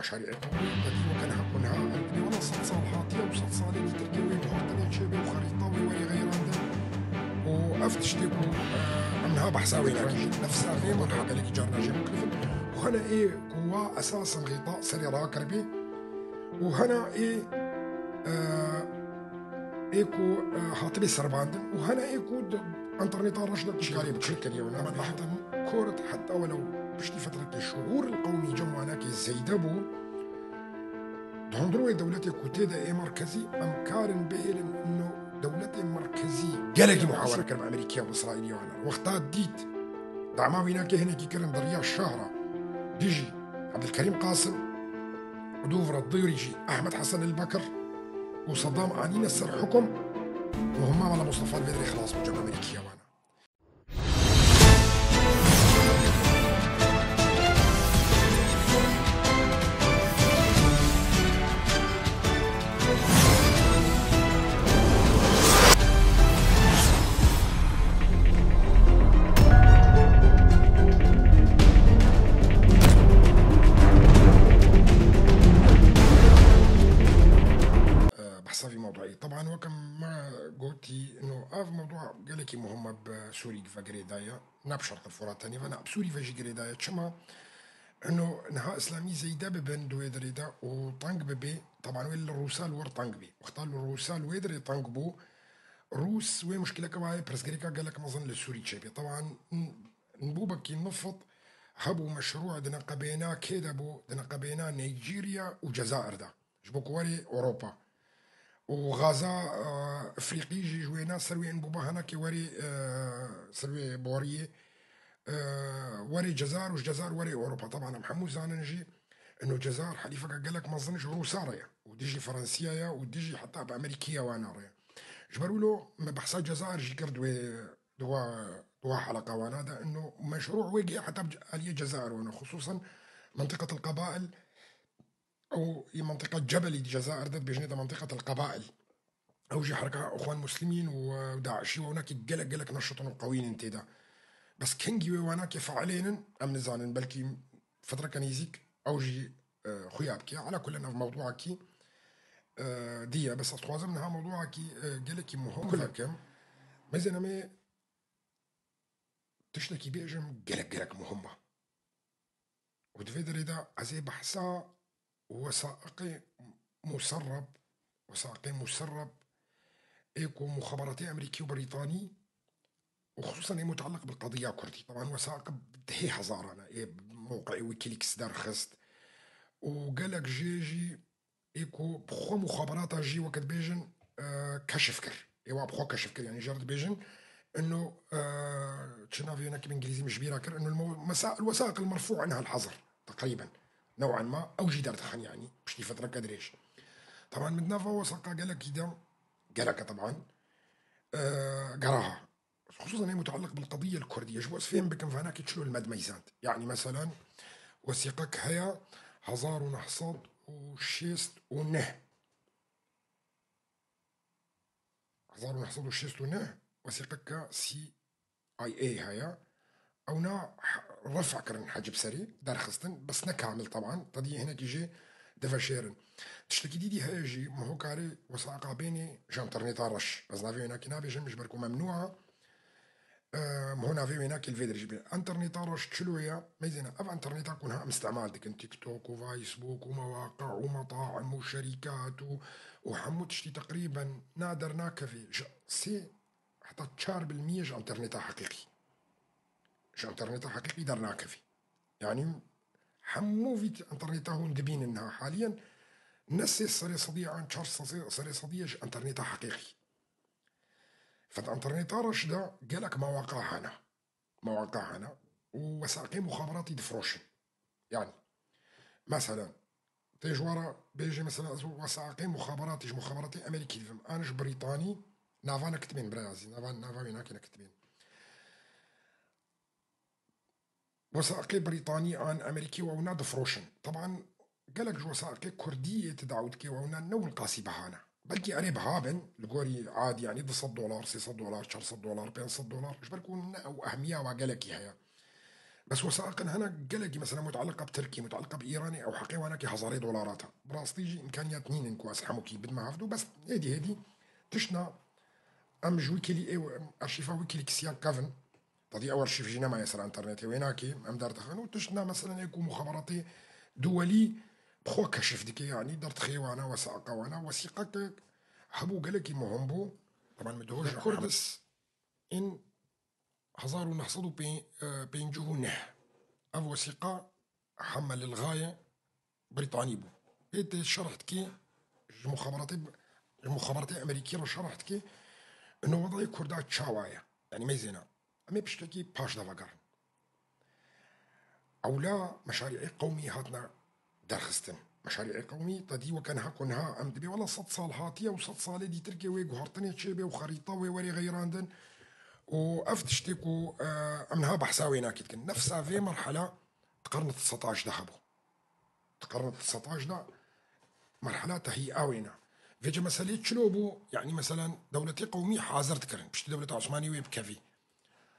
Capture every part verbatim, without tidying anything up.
مشاريع قومية، قديم وكان حقنها، يعني، وانا صد صالحات يا وصد صالح تركي وين هو قليل شيء وخريطة وين وري غير عندنا. وأفتش تيكو، آه، أنها بحثاوي لكن نفسها غير مرحلة اللي جارنا جي مكلفة. وهنا إيه قوة أساسا غطاء سري راكر بي. وهنا إيه، آه، إيه كو، آه، هاتبي سرباندن. وهنا إيه كو د-، أنترنت رشدة تشكالي بتشكل يوم. أنا بحثن كورة حتى ولو بشتي فترة الشهور القومي جمعنا كي زيدبو. دهندروی دولت کوته‌دا ای مرکزی، ام کارن بهیلن انو دولت مرکزی گلکی محاوره کرد به امریکا و اسرائیل یوانا. وقتا دید دعما وینا که هنکی کرن دریا شهرا دژی عبدالکریم قاسم و دوورا دیری جی احمد حسن البکر و صدام آنینه سر حکم و هما ملا مصطفی البدری خلاص بو جم امریکی یوانا. بحثا في موضوعي. طبعا وكم ما قلتي انه هذا موضوع قال لك مهم بسوري فقري دايا. نبشر الفرات تاني فانا بسوري فجي قري دايا. شما انه نها اسلامي زي ده ببن دوي دري ده وطنق ببي. طبعا وين الروسال ور طنق بي واختار الروسال ويدري طنق بو. روس وين مشكلة كواي برسكريكا قال لك مظن لسوري تشيبي. طبعا نبوبك نفط هبو مشروع دنا قبينا كيدا بو دنا قبينا نيجيريا وجزائر ده. Ji bo ku werê Ewropa û Gaza, e, Efrîqî jî ji wêna ser wê in bûba henekê werê, e, ser wê boriyê, e, werê Cezar û ji Cezar werê Ewropa. Teban em hemû zanin jî ino Cezar helîfeke gelek mezin ji Rûsa re ye û dijî Ferensiya ye û dijî heta bi Amerîkiya wana re ye. Ji ber wilo me behsa Cezar jî kir di wê, di wa, di wa heleqa wana de ino meşrû wê gihe heta bi aliyê Cezar wana, xusûsan منطقة القبائل. Ew ê منطقة جبلي di Cezayir de dibêjinê de منطقة القبائل. Ew jî herka Ixwan Muslimîn û, e, DAIŞî û winakî gelek, gelek neşitin û qewîn in tê de. Bes kengî wê wanakê feilên in, em nizanin, belkî fetreke nêzîk ew jî, e, xuya bike. Ala kulen ev mewduakî, e, dî ye. Bes ez dixwazim niha mewduakî, e, gelekî muhim vekim. Mezên em ê tiştekî bêjim gelek, gelek muhim be. Û di vê derê de ez ê behsa wesaiqê muserreb, wesaiqê muserreb ê ku muxaberatê Amerîkî û Brîtanî û xisûsan ê mutealliq bi qediya Kurdî. Teban wesaiq di hê hezaran e, ê mewqeyê Wikileaks derxist û gelek jê jî ê ku bi xwe muxaberata jî weke dibêjin, e, keşif kir. Ê wa bi xwe keşif kir, yanî jê re dibêjin, ino, e, çi navê wê nekî bi îngilîzî min ji bîra kir, ino el-mo-, mesa-, el-wesaiq el-merfû enha el-hazir, teqrîben. New'an ma, ew jî derdixin, yanî, piştî fetreke dirêj. Teban min di nava wesaiqa gelekî de, geleke teban, e, geraha. Xisûsan ê mutealliq bil qediye el-Kurdî ye. Ji bo ez fêm bikim, vanakê çilo li me dimeyzand. Yanî, meselan, wesîqek heye hezar û neh sed û şêst û neh. Hezar û neh sed û şêst û neh wesîqeke C I A heye. Ewna h-, refa kirin hecib serî, derxistin, bes ne kamil teban, tedî hinekî jê diveşêrin. Tiştekî dîdî heye jî, min ho karê wesaiqa bênê ji înterneta reş. Ez navê wênakî nabêjim, ji ber ku memnû a. Em, ho navê wênakê li vê derê jî bê. Enterneta reş çilo ye, meyzêne ev enterneta ku niha em îstimal dikin, TikTok û Facebook û mewaqi û metaim û şerîkat û, û hemû tiştî teqrîben na dernakevê. Ji sê heta çar bil miyê ji enterneta heqîqî. Ji enterneta heqîqî dernakevê. Yanî hemû vî enterneta hûn dibînin niha haliyen ne sê serê sedî an çar serê sedî ji enterneta heqîqî. Fed enterneta reş de gelek mewaqe hene. Mewaqe hene û wesaqê muxaberatî difroşin. Yanî, meselen, tê ji we re bêjê, mesela, ez wesaqê muxaberatî, ji muxaberatê Amerîkî dibim, an ji Brîtanî, nava nekitibên, birayazî, nava, nava wê nake nekitibên. Wesaqê Brîtanî an Amerîkî û ewna difroşin. Teban gelek ji wesaqê Kurdî yê ti dawî dike û ewna ne wilqasî biha ne. Belkî erê biha bin, li gorî adî, yanî du sed dolar, sê sed dolar, çar sed dolar, pênc sed dolar, ji ber ku ne ew ehmiya wa gelekî heye. Bes wesaiqin hene gelekî, mesela, mutaliqa bi Tirkî, mutaliqa bi Îranê, ew heqê wanakî hezarê dolarata. Bi rastî jî îmkaniyat nînin ku ez hemûkî bidime hevdû, bes hêdî hêdî tiştna em ji Wikileaks, ew arşîfa Wikileaks ya kevin, tadî ew arşîf jî nemaye ser înternetê, wê nakê em derdixin û tiştna, mesela, ê ku muxaberatê duwelî bi xwe keşif dike, yanî derdixe wana, wesaiqa wana, wesîqeke hebû gelekî muhim bû. Teban min diho ji Kurdis in hezar û neh sed û pêncî û neh. Ev wesîqa heme lilxayê Brîtanî bû. Pê tê şerh dikê, ji muxaberatê, ji muxaberatê Amerîkî re şerh dikê, ino wedayê Kurda çawa ye? Yanî meyzêna. Em ê piştekî paş de vegerin. Ewla meşarî'ê qewmî hatine derxistin. Meşarî'ê qewmî te dî weke niha ku niha em dibê wela sed sal hatiye û sed salê dîtir kê wê guhartinê çêbê û xerîta wê werê xeyrandin û ev tiştê ku, e, em niha behsa wê nakê dikin. Nefsa vê merhela di qerna sed ajdeh hebû. Di qerna sed ajdeh merhela tehîa wêna. Vêce meselê çilo bû, yanî meselen dewletê qewmî hazir dikirin. Piştî dewleta Osmanî wê bikevî.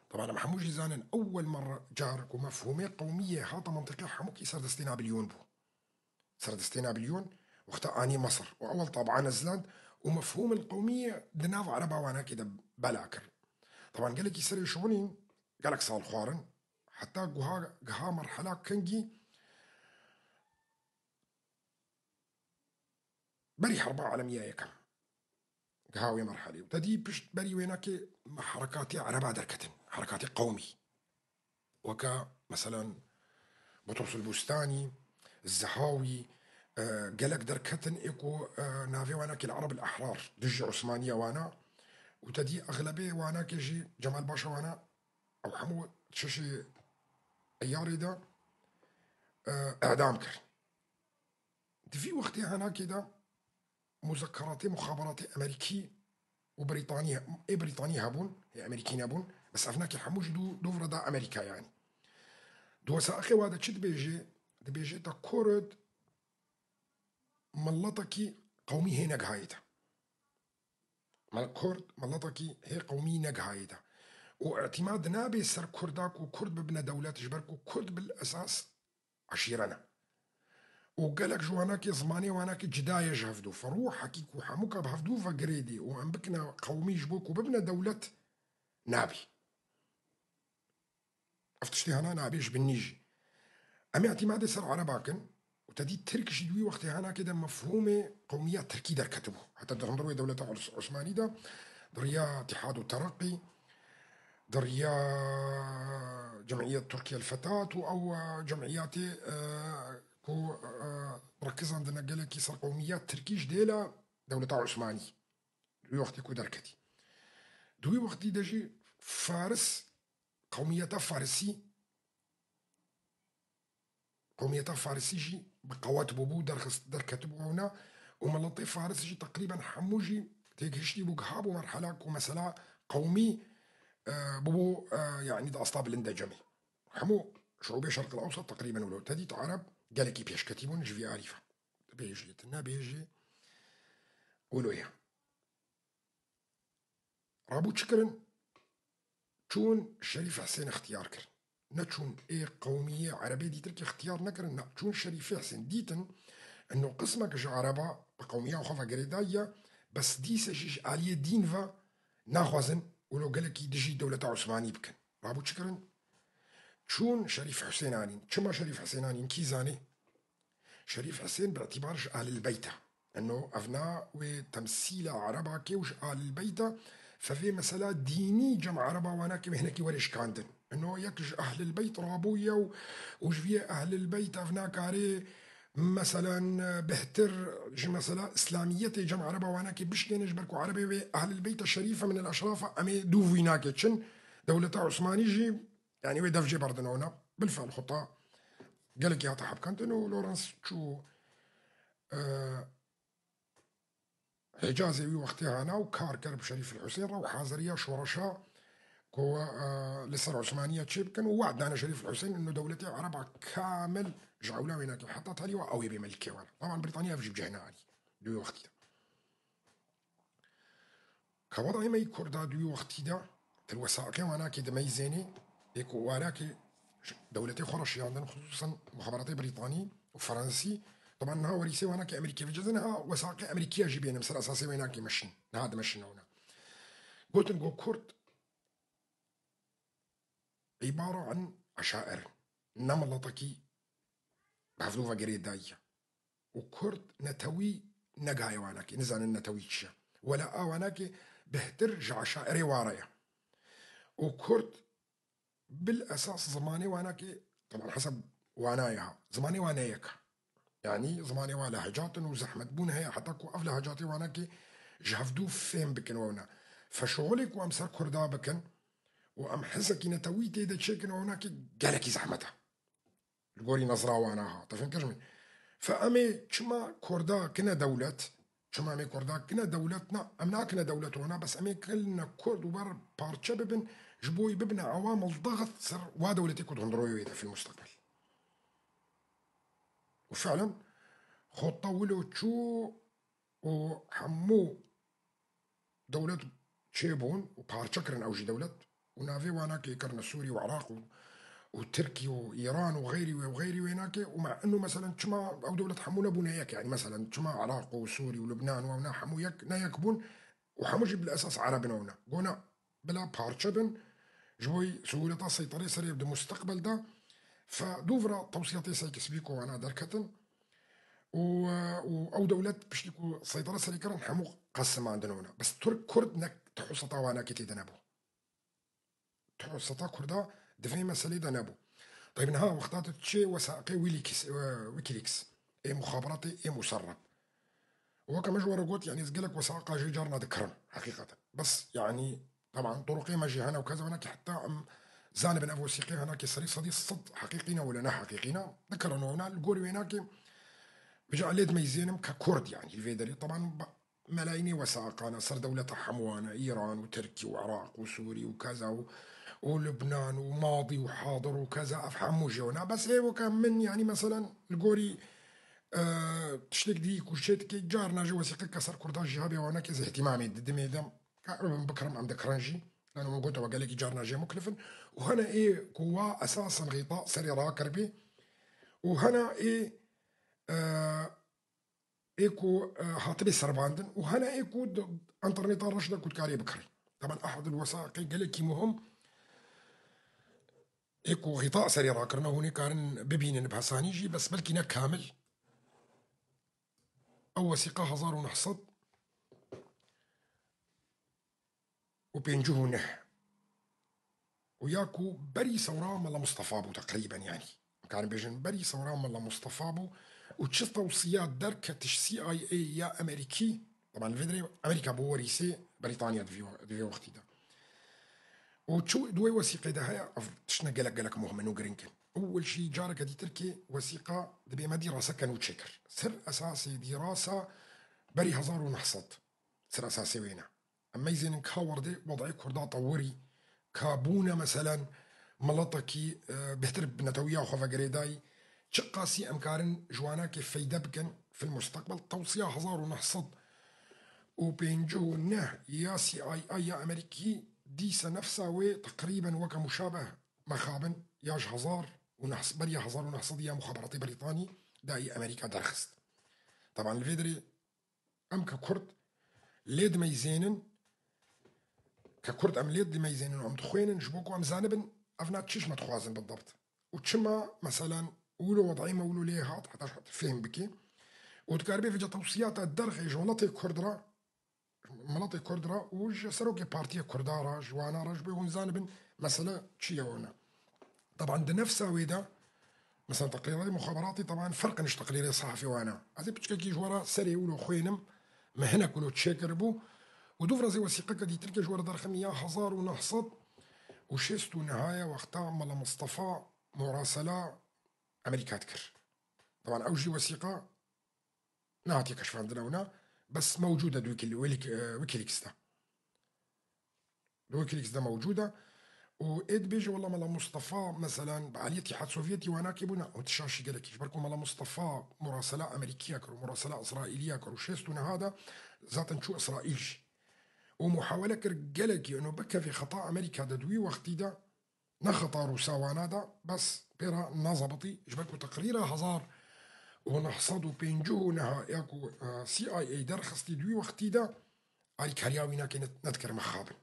Teban em hemû jî zanin, ewwel merre car ku mefhûmê qewmiyê hate mentiqê hemûkî ser destê Nabilyon bû. Ser destê Nabilyon wexta anî Mesir û ewel taban ezland û mefhûm el qewmiyê di nav ereba wanakê de bela kir. Teban gelekî serê şonîn gelek sal xwarin, heta guha, giha merhela kengî berî Herba Alemiya Yekem. Giha wê merhelê. Û te dî pişt berî wênakê herekatê ereba derketin. Herekatê qewmî. Weke, meselen, Butros el Bustanî, Zehawî, e, gelek derketin ê ku, e, navê wanakê li Ereb el Ehrar, dijî Osmaniya wana. Û te dî exlebê wanakê jî Cemal Başa wana, ew hemû şeşê Eyarê de, e, edam kirin. Di vî wextê henakê de muzekeratê, muxaberatê Amerîkî û Brîtanî, ê Brîtanî hebûn, ê Amerîkî nebûn, bes ev nakê hemû jî dû, dûv re da Amerîka yanî. Di wesaiqê wa de çi dibêje? Dibêje te Kurd miletekî qewmî hê negihayê te. Mel-, Kurd miletekî hê qewmî negihayê te. Û îtîmad nabe ser Kurda ku Kurd bibine dewlet, ji ber ku Kurd bil esas eşîre ne. Û gelek ji wanakê zimanê wanakê cida ye ji hevdû. Ferûhekî ku hemûka bi hevdû ve girêdê û em bikine qewmî ji bo ku bibine dewlet nabî. Ev tiştê hena nabê ji binî jî. Em ê îtîmadê ser ereba kin û te dî Tirk jî di wî wextê henakê de mefhûmê qewmiya Tirkî derketibû. Heta di hundir wê dewleta Os-, Osmanî de di riya Îtîhad û Tereqî, di riya Cemiyet Tirkiye el Fetat û ew, e, cemiyatê, e, ku, e, rekizandine gelekî ser qewmiya Tirkî ji dêla dewleta Osmanî. Di wî wextê ku derketî. Di wî wextî de jî Faris, qewmiyeta Farisî, qewmiyeta Farisî jî bi qewet bûbû, derxist, derketibû ewna û miletê Faris jî teqrîben hemû jî têgihiştî bû, giha bû merhela ku mesela qewmî, e, bûbû, e, yanî di asta bilind de cemî. Hemû şûbê Şerq el Ewsat teqrîben wilo. Te dît Ereb gelekî pêşketî bûn ji vî alî ve. Dibêjê, tu nebêjê, wilo ye. Rabû çi kirin? Çûn Şerîf Hisên ixtiyar kirin. Neçûn ê qewmiyê erebê dîtir kê ixtiyar nekirin, ne. Çûn Şerîfê Hisên dîtin, ino qismek ji ereba bi qewmiya xwe ve girêdayî ye, bes dîse jî ji aliyê dîn ve naxwazin wilo gelekî dijî dewleta Osmanî bikin. Rabû çi kirin? Çûn Şerîf Hisên anîn. Çima Şerîf Hisên anîn? Kî zanî? Şerîf Hisên bi îtîbar ji Ehlil Beyt e. Eno ev na wê temsîla erebakê û ji Ehlil Beyt e. Fe vê mesela dînî cem ereba wanakê wê hinekî werê şikandin. Eno yek ji Ehlil Beyt rabûye û, û ji vî Ehlil Beyt ev nakarê, meselen, bêhtir ji mesela îslamiyetê cem ereba wanakê bişkêne, ji ber ku erebê wê Ehlil Beyt e, şerîf e, min el eşraf e, em ê dûv wî nake çin. Dewleta Osmanî jî, yanî wê dev jê berdin ona. Bilfel xuta gelekî hate hepkendin û Lawrence çû, e, Hicazê wî wextê hana û kar kir bi Şerîf el Husên re û haziriya şoreşa ku, e, li ser Osmaniya çê bikin û wad dane Şerîf el Husên ino dewletê ereba kamil ji ewla wê nake. Heta talî wa ew ê bê melikê wan. Taban Brîtanya ev jî bi cih neanî. Di wê wextî de. Ka wedayê me yî Kurda di wî wextî de, til wesaqê wanakê di meyzênê, ê ku wanakê Dewletê xwe re şiyandin, xisûsen muxaberatê Brîtanî û Fransî. Teban niha werîsê wanakê Amerîkê vecizin, niha wesaqê Amerîkiya jî bênim ser esasê wênakê meşin. Niha dimeşin ona. Gotin ku Kurd îbara an eşair, ne miletekî bi hevdû ve girêdayî ye. Û Kurd netewî ne gayê wanakê, nizanin netewî çi ye. Wela a wanakê bihtir ji eşairê ware ye. Û Kurd bil esas zimanê wanakê, teban heseb wanayê ha, zimanê wan ne yek e. Yanî zimanê wan lehecat in û zehmetbûn heye heta ku ev lehecatê wanakê ji hevdû fêm bikin wewna. Fe şixulê ku em ser Kurda bikin û em hisekî netewî tê de çêkin wewna ki gelekî zehmet e. Li gorî nezra wana ha. Te fêm kir min? Fe em ê çima Kurda kine dewlet? Çima em ê Kurda kine dewlet? Na, em nakine dewlet wana, bes em ê kirine Kurd û wer parçe bibin, ji bo wî bibine ewamil dixit ser wa dewletê ku di hundiroyê wê de fil musteqbel. Û fiilen xota wilo çû û hemû dewlet çêbûn û parçe kirin ew jî dewlet û navê wanakê kirine Sûrî û Iraq û, û Tirkî û Îran û xeyrî wê û xeyrî wê nake û me inu meselen çima ew dewlet hemû nebûne yek, yanî meselen çima Iraq û Sûrî û Lubnan û ewna hemû yek ne yek bûn û hemû jî bil esas Ereb in ewna. Gona bila parçe bin, ji bo sihûleta seyterê serê di musteqbel de, fe dûvira tewsiyatê Sykes-Picot wana derketin û, û ew dewlet piştî ku seytere serê kirin hemû qesimandin ewna. Bes Tirk Kurd ne tihuseta wanakê tê de nebû. Tihuseta Kurda di vê meselê de nebû. Tayb niha wexta tu çê wesaqê Wikileaks, e, Wikileaks, ê muxaberatê, ê muserreb. Weke min ji we re got, yanî ez gelek wesaqa jê carna dikirim, heqîqeten. Bes, yanî, teban, turuqê me jî hene û keza hene ki heta em zanibin ev wesîqê hene ki serî sedî sed heqîqî ne wele ne heqîqî ne, dikirin wewna, li gorî wêna ki, vêca lê dimeyzênim ke Kurd, yanî, li vê derê, teban, ba-, melayînê wesaqane, ser dewleta hemûane, Îran û Tirkî û Iraq û Sûrî û keza û, û Lubnan û madî û hadir û keza, ev hemû jê wena. Bes ê weke min, yanî, meselen, li gorî, e, tiştek dî ku çê dike, carna ji wesîqe ke ser Kurda jî hebe, wanekê ez îhtîmamê didimê de, ka ew bikirim, em dikirin jî. Yani, min gote we gelekî carna jê muklif in. Û hene ê ku wa esasen xîta serê rakiribê. Û hene ê, e, ê ku, e, hatibê serbandin. Û hene ê ku di interneta reş de ku dikarê bikirî. Teban ehad el wesaqê gelekî muhim. Ê ku xîta serê rakirine hûn ê karin bibînin bi hesanî jî, bes belkî ne kamil. Ew wesîqa hezar û neh sed û pêncî û neh û ya ku berî sewra Mela Mustafa bû teqrîben, yanî. Em karin bêjin berî sewra Mela Mustafa bû û çi tewsiya derketiş C I A ya Amerîkî, teban li vê derê Amerîka bû werîsê Brîtanya di vî, di vê wextî de. Û çi di wê wesîqê de heye, ev tiştine gelek, gelek muhim in û giring in. Ewil jî careke dîtir ki wesîqa dibê me dî rase kenû çêkir. Ser esasê dîrasa berî hezar û neh sed, ser esasê wê ne. Em meyzênin ka werdê wedayê Kurda tewirî, ka bûne, meselen, miletekî, e, bêhtir bi netewiya xwe ve girêdayî, çiqasî em karin ji wanakê feyde bikin fil musteqbel, tewsiya hezar û neh sed û pêncî û neh ya C I A ya Amerîkî dîse nefsa wê teqrîben weke muşabeh mexabin ya ji hezar û neh, beriya hezar û neh sed ya muxaberatê Brîtanî dayî Amerîka derxist. Teban li vê derê Em ke Kurd lê dimeyzênin, ke Kurd em lê dimeyzênin û em dixwênin, ji bo ku em zanibin ev na çi ji me dixwazin bidebt. Û çima, meselen, wilo wedayê me wilo lê hat, heta ji fêm bikê. Û dikaribê vêca tewsiyata derxê ji welatê Kurd re, miletê Kurd re û ji serokê Partiya Kurda re, ji wana re, ji bo hûn zanibin mesele çi ye wana. Teban di nefsa wê de, mesela teqrîrê muxaberatî teban ferq in ji teqrîrê sehafî wana. Ez ê piçkekî ji we re serê wilo xwênim, me hinek wilo çêkiribû û du virazê wesîqeke dîtirkê ji we re derxim ya hezar û neh sed û şêst û neh ya wexta Mela Mistefa murasela Amerîka dikir. Teban ew jî wesîqa nehatiye keşfandina wina, bes mewcûd e di Wikil-, Wilik-, e, Wikileaks de. Di Wikileaks de mewcûd e. Û ê dibêje, wela Mela Mustafa, meselen, bi aliyê Îtîhad Sovyetî wanakê bûna, ew tişaşî gelekî. Ji ber ku Mela Mustafa murasela Amerîkiya kir û murasela Îsraîliya kir û şêst û neha de zaten çû Îsraîl jî. Û muhawele kir gelekî, eno bikevê xeta Amerîka de di wî wextî de, ne xeta Rûsa wana de, bes pê re nezebitî, ji ber ku teqrîra hezar û neh sed û pêncî û neh ya ku, e, C I A derxistî di wî wextî de, alîkariya wî nake, ne, nedikir mixabin.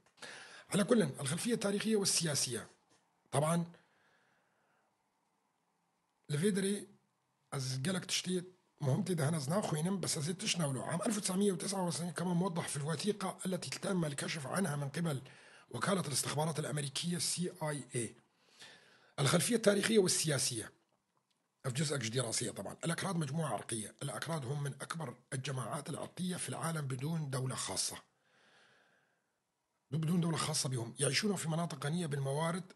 Ala kullin, الخلفية التاريخية والسياسية. Teban, li vê derê ez gelek tiştê muhim tê de hene ez naxwînim, bes ez ê tişt newlo. عام ألف وتسعمية وتسعة وتسعين كما موضح في الوثيقة التي تم الكشف عنها من قبل وكالة الاستخبارات الأمريكية C I A. الخلفية التاريخية والسياسية. Ev cizek ji dîrasiyê, teban. الأكراد مجموعة عرقية. الأكراد هم من أكبر الجماعات العرقية في العالم بدون دولة خاصة. بدون دولة خاصة بهم. يعيشون في مناطق غنية بالموارد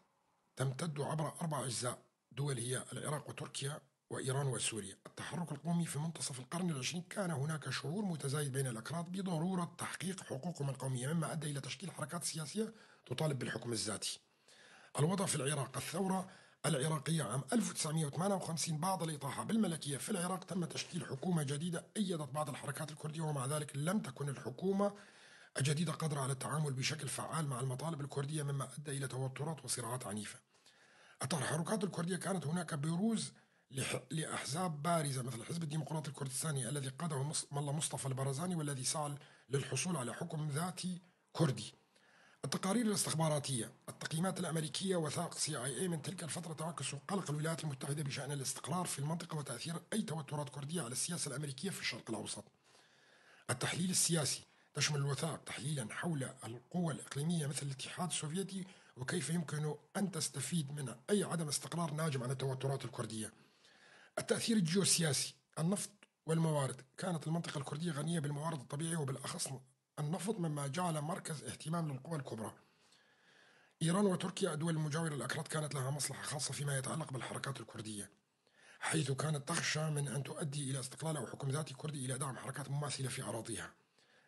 تمتد عبر أربع أجزاء دول، هي العراق وتركيا وإيران وسوريا. التحرك القومي في منتصف القرن العشرين كان هناك شعور متزايد بين الأكراد بضرورة تحقيق حقوقهم القومية، مما أدى إلى تشكيل حركات سياسية تطالب بالحكم الذاتي. الوضع في العراق. الثورة العراقية عام ألف وتسعمية وتمانية وخمسين، بعد الإطاحة بالملكية في العراق، تم تشكيل حكومة جديدة أيدت بعض الحركات الكردية، ومع ذلك لم تكن الحكومة الجديدة قادرة على التعامل بشكل فعال مع المطالب الكردية، مما أدى إلى توترات وصراعات عنيفة. التحركات الكردية كانت هناك بروز لح-، لأحزاب بارزة مثل الحزب الديمقراطي الكردستاني الذي قاده مص-، ملا مصطفى البرزاني، والذي سعى للحصول على حكم ذاتي كردي. التقارير الاستخباراتية، التقييمات الأمريكية، وثائق C I A من تلك الفترة تعكس قلق الولايات المتحدة بشأن الاستقرار في المنطقة وتأثير أي توترات كردية على السياسة الأمريكية في الشرق الأوسط. التحليل السياسي، تشمل الوثائق تحليلًا حول القوى الإقليمية مثل الاتحاد السوفيتي وكيف يمكن أن تستفيد من أي عدم استقرار ناجم عن التوترات الكردية. التأثير الجيوسياسي، النفط والموارد. كانت المنطقة الكردية غنية بالموارد الطبيعية وبالأخص النفط، مما جعل مركز اهتمام للقوى الكبرى. إيران وتركيا، الدول المجاورة للأكراد، كانت لها مصلحة خاصة فيما يتعلق بالحركات الكردية، حيث كانت تخشى من أن تؤدي إلى استقلال أو حكم ذاتي كردي إلى دعم حركات مماثلة في أراضيها.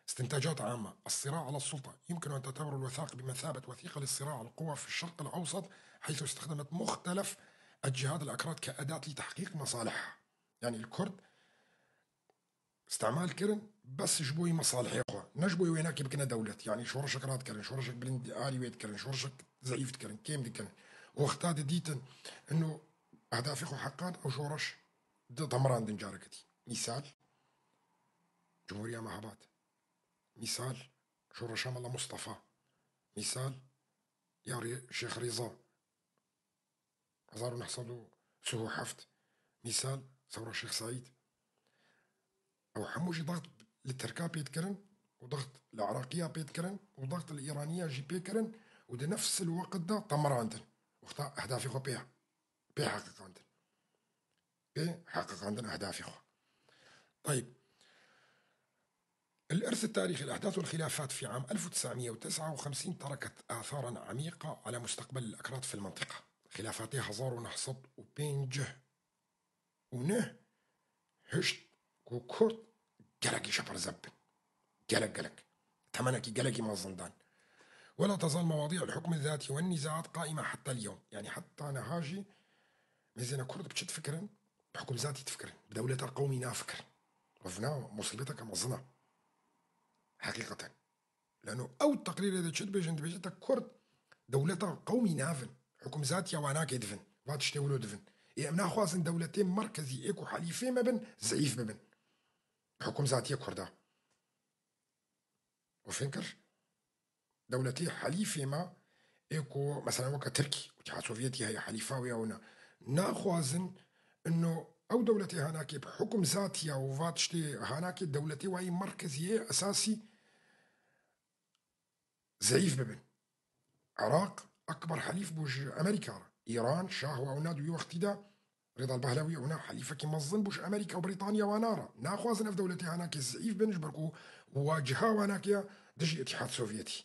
استنتاجات عامة. الصراع على السلطة. يمكن أن تعتبر الوثائق بمثابة وثيقة للصراع على القوى في الشرق الأوسط، حيث استخدمت مختلف الجهات الأكراد كأداة لتحقيق مصالحها. يعني الكرد استعمال kirin bes ji bo yî mesalihê xwe, ne ji bo yî wênakê bikine dewlet. Yanî şoreşek radikirin, şoreşek bilind alî wê dikirin, şoreşek zeîf dikirin, kêm dikirin. Wexta didîtin ino ehdafê xwe heqand, ew şoreş didemirandin careke dî. Mîsal, Cumhuriya Mehabad. Mîsal, şoreşa Mela Mustafa. Mîsal, ya Rê-, Şêx Rêza. Hezar û neh sed û sî û heft, mîsal, Sewra Şêx Seîd. Ew hemû jî daxt li Tirka pê dikirin û daxt li Iraqiya pê dikirin û daxt li Îraniya jî pê kirin û di nefs el weqt de temirandin. Wexta ehdafê xwe pê, pê heqiqandin. Pê heqiqandin ehdafê xwe. Tayib. الإرث التاريخي، الأحداث والخلافات في عام ألف وتسعمية وتسعة وخمسين تركت آثارا عميقة على مستقبل الأكراد في المنطقة. Xilafatê hezar û neh sed û pêncî û neh hişt ku Kurd gelekî şeperzeb bin. Gelek, gelek. Temenekî gelekî mezin dan. ولا تزال مواضيع الحكم الذاتي والنزاعات قائمة حتى اليوم. Yani heta niha jî mêzêna Kurd bi çi difikirin? Bi hukm zatî difikirin. Bi dewleta qewmî nafikirin. Ev na musîbeteke mezin e. Heqîqeten. Leno ew teqrîrê de çi dibêjin? Dibêje te Kurd dewleta qewmî navin. Hukm zatiya wanakê divin. Va tiştê wilo divin. Ê em naxwazin dewletê merkezî ê ku helîfê me bin, zeîf bibin. Hukm zatiya Kurda. Û fêm kir, dewletê helîfê me ê ku, mesela, weke Tirkî, Îtîhad Sovyetî heye, helîfa wê ew ne. Naxwazin ino ew dewletê hanakê bi hukm zatiya û va tiştê hanakê dewletê wayî merkezî yê esasî zeîf bibin. Iraq ekber helîf bû ji Amerîka re. Îran, şah û ew ne di wî wextî de Rêdal Behlewî û ne helîfekî mezin bû ji Amerîka û Brîtanya wana re. Naxwazin ev dewletê hanakê zeîf bin, ji ber ku waciha wanakê ya dijî Îtîhad Sovyetî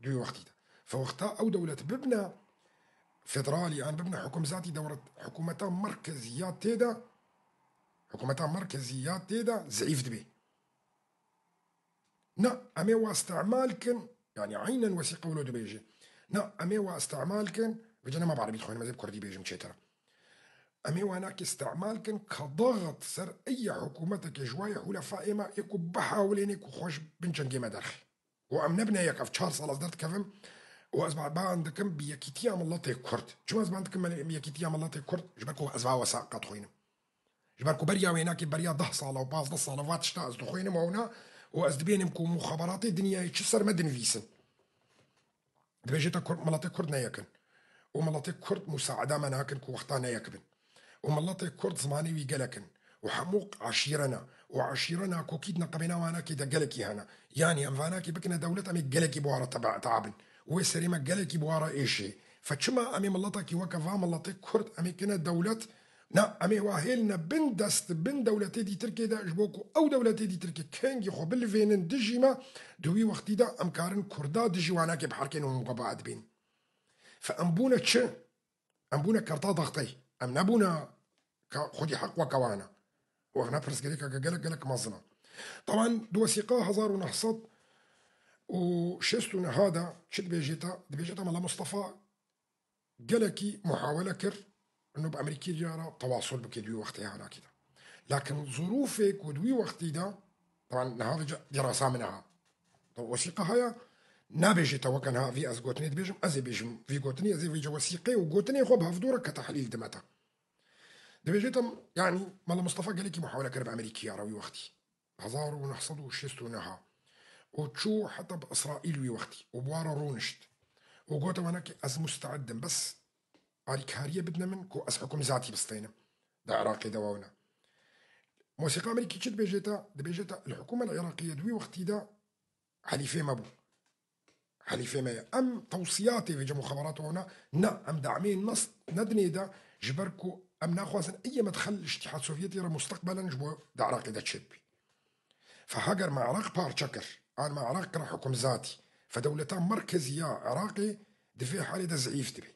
di wî wextî de. Fe wexta ew dewlet bibne federalî an bibne hukûmzatî dewlet, hikûmeta merkezî ya tê de, hikûmeta merkezî ya tê de zeîf dibe. Na, em ê wa istemal kin, yanî eynen wesîqe wilo dibêje. Na, em ê wa istemal kin, vêca nema bi erebî dixwînim, ez ê bi kurdî bêjim çêtir e. Em ê wa nakê istemal kin, ka daxit ser eye hikûmeteke ji wayê hûlefa ê me ê ku bihawilêne ku xwe ji bin çengê me derxe. Û em nebine yek, ev çar sal ez derdikevim, û ez ba-, ban dikim bi yekîtiya miletê Kurd. Çima ez ban dikim bi yekîtiya miletê Kurd? Ji ber ku ez va wesaqa dixwînim. Ji ber ku beriya wênakê beriya deh sala û pazdeh sala va tişta ez dixwînim ewna û ez dibênim ku muxaberatê dinyayê çi ser me dinivîsin. Dibêje te Kurd, miletê Kurd ne yek in. Û miletê Kurd musaeda me nakin ku wexta ne yek bin. Û miletê Kurd zimanê wî gelek in. Û hemû eşîre ne. Û eşîre nakokî di neqebê newanakê de gelekî hene. Yanî em vanakê bikine dewlet, em ê gelekî bi wa re tebe-, tabin. Wê serê me gelekî bi wa re êşê. Fe çima em ê miletekî weke va miletê Kurd em ê kine dewlet, na, em ê wa hêline bin dest, bin dewletê dîtirkê de, ji bo ku ew dewletê dîtirkê kengî xwe bilivênin dijî me, di wî wextî de em karin Kurda dijî wanakê biherkên û muqebaet bîn. Fe em bûne çi? Em bûne kerta daxtey. Em nebûne ka xwedî heq weke wan e. Û ev ne pirsgirêkeke gelek, gelek mezin e. Teban di wesîqa hezar û neh sed û şêst û neh de çi dibêje te? Dibêje te Mela Mustafa gelekî muhawele kir, ino bi Amerîkî re tewasul bike di wî wextê hanakî de. Lakin zirûfê ku di wî wextî de, teban niha vêca dirasa min e ha. Te wesîqa haya, nabêjê te weke niha vî ez gotinê dibêjim, ez ê bêjim vî gotinî, ez ê vêca wesîqê û gotinê xwe bi hevdû re ke tehlîl dime te. Dibêje te, yanî, Mela Mustafa gelekî muhawele kir bi Amerîkî re wî wextî. Hezar û neh sed û şêst û neh û çû heta bi Îsraîl wî wextî û bi wa re rûnişt û gote wana ki ez musteid im, bes alîkariyê bidine min ku ez hukimzatî bistênim di Iraqê de wewne. Mosîqa Amerîkî çi dibêje te? Dibêje te li hikûmeta Iraqê di wî wextî de helîfê me bû. Helîfê me ye. Em tewsiyatê vêca muxaberat wana, na, em damê nas nedinê de, ji ber ku em naxwazin ey medxel li Îtîhad Sovyetî re musteqbelen ji bo di Iraqê de çêbibî. Fe heger me Iraq parçe kir, an me Iraq kira hukimzatî, fe dewleta merkezî ya Iraqê di vê halê de zeîf dibe.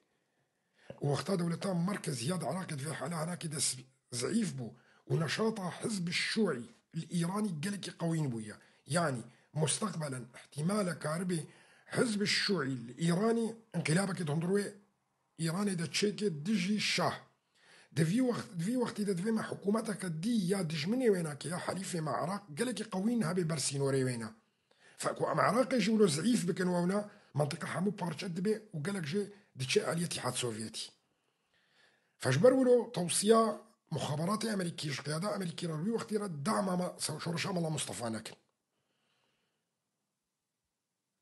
Û wexta dewleta merkezî ya di Iraqê di vê hala hanakê de s-, zeîf bû û neşata Hizb Şûî li Îranî gelekî qewîn bûye. Yanî, musteqbelen îhtîmal e karibê Hizb Şûî li Îranî înqilabekê di hundir wê Îranê de çêke dijî şah. Di vî wext, di vî wextî de divê me hikûmeteke dî ya dijminê wêna ke ya helîfê me Iraq gelekî qewîn hebe ber sînorê wêna. Fe ku em Iraqê jî wilo zeîf bikin wewna, mentiqa hemû parçe dibe û gelek jê diçe aliyê Îtîhad Sovyetî. Fe ji ber wilo tewsiya muxaberatê Amerîkî ji qiyada Amerîkî re wî wextî re dama me se-, şoreşa Mela Mustafa nekin.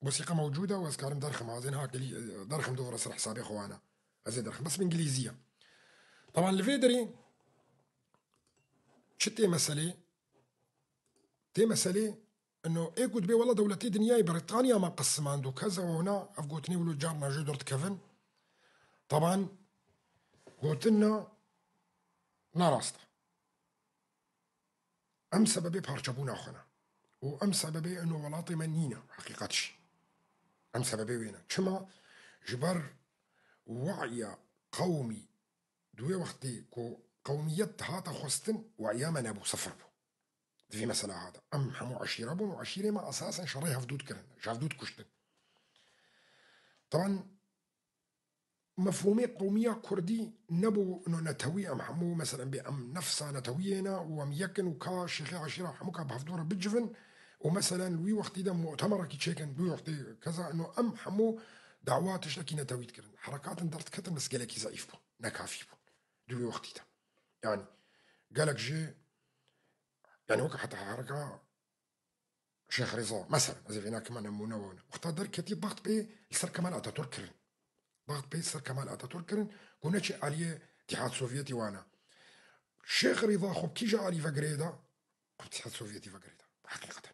Wesîqa mewcûd e û ez karim derxim, ez ê niha kilî-, derxim dû vira ser hesabê xwe wana. Ez ê derxim, bes bi îngilîzî ye. Teban li vê derê çi tê meselê? Tê meselê ino ê ku dibê wela dewletê dinyayê Brîtanya me qesimand û keza wewna ev gotinê wilo carna jê derdikevin. Teban gotina ne rast e. Em sebebê parçebûna xwe ne. Û em sebebê ino welatê me nîne, heqîqet jî. Em sebebê wê ne. Çima? Ji ber we'ya qewmî di wê wextê ku qewmiyet hate xwestin, we'ya me nebû, sifir bû. Di vê mesela hate. Em hemû eşîre bûn û eşîrê me esasen şerê hevdû dikirin, ji hevdû dikuştin. Teban mefhûmê qewmiya kurdî nebû, no, netewî, em hemû, meselen, bê em nefsa netewiyê ne û em yek in û ka şêxê eşîra hemû ka bi hevdû re bicivin û, meselen, li wî wextî de mutemerekî çêkin, wî wextê keza, no, em hemû dawa tiştekî netewî dikirin. Herekatin derdiketin, bes gelekî zeîf bûn, ne kafî bûn di wî wextî de. Yanî, gelek jê, yanî, weke heta hereka Şêx Rîza, meselen, ez ê vêna kima nemûne wewne. Wexta derketî, daxt pê li ser Kemal Atatürk kirin. Daxt pê li ser Kemal Atatürk kirin, ku neçe aliyê Îtîhad Sovyetî wana. Şêx Rîza xwe kîja alî vegirê de, xwe Îtîhad Sovyetî vegirê de. Heqîqeten.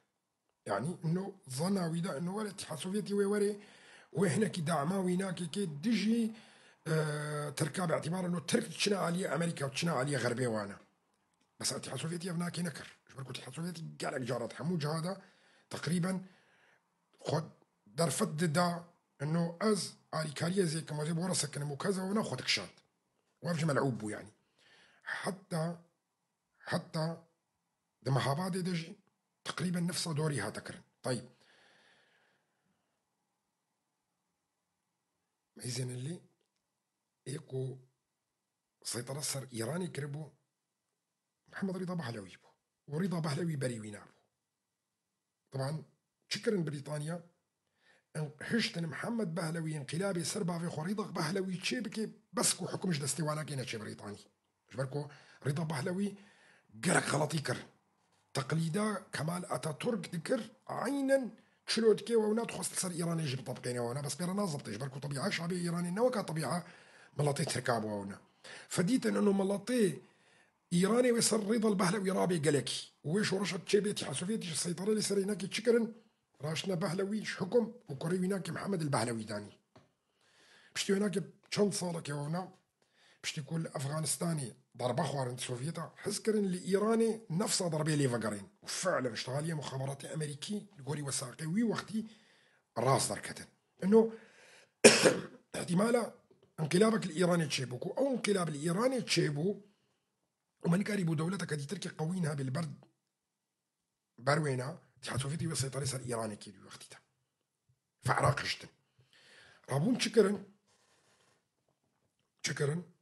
Yanî, ino zana wî de, ino were Îtîhad Sovyetî wê were, wê hinekî dama wî nake ke dijî, e, Tirka bi îtîbar ino Tirk çine aliyê Amerîka û çine aliyê Xerbê wana. Mesela Îtîhad Sovyetî ev nakê nekir. Ji ber ku Îtîhad Sovyetî gelek carat hemû ciha de teqrîben xwe derfet dida, ino ez alîkariyê zêkim, ez ê bi we re sekinim û keza wina xwe dikişand. Û ev jî melûb bû yanî. Heta, heta di Mehabadê de jî teqrîben nefsa dorî hate kirin. Tayîb. Meyzên Elî ê ku seytara ser Îranê kiribû, Mihemed Rîda Behlewî bû. Û Rîda Behlewî berî wî nabû. Teban çi kirin Brîtanya? in-, hiştin Mihemed Behlewî înqîlabê ser bavê xwe Rîda Behlewî çê bike, bes ku hikum ji destê wan nake neçe Brîtanî. Ji ber ku Rîda Behlewî gelek xeletî kir. Teqlîda Kemal Ataturk dikir, eynen çilo dike û ewna dixwest li ser Îranê jî bitebqêne ewna, bes pê re nazebitê, ji ber ku tebîa şabê Îranê ne weka tebîa miletê Tirka bû ewna. Fedîtin ino miletê Îranê wê ser Rîda li Behlewî rabê gelekî. Û wê şoreşek çêbê Îtîhad Sovyetî ji seytere lê serê nekê çi kirin? Raştine Behlewî ji hikum û kurê wî nakê Mihemed el Behlewî danî. Piştî wê nakê çend salekê ewna, piştî ku li Efxanistanê darbe xwarin Sovyeta, hez kirin li Îranê nefsa darbê lê vegerên. Û fiilen ji aliyê muxaberatê Amerîkî li gorî wesaqê wî wextî rast derketin. Ino îhtîmala înqilabek li Îranê çêbû, ku ew înqilab li Îranê çêbû, û me nikarîbû dewleteke dîtirkê qewîn hebe li ber, ber wêna, Îtîhad Sovyetî wê seyterê ser Îranê kê di wî wextî de. Fe Iraq hiştin. Rabûn çi kirin? Çi kirin?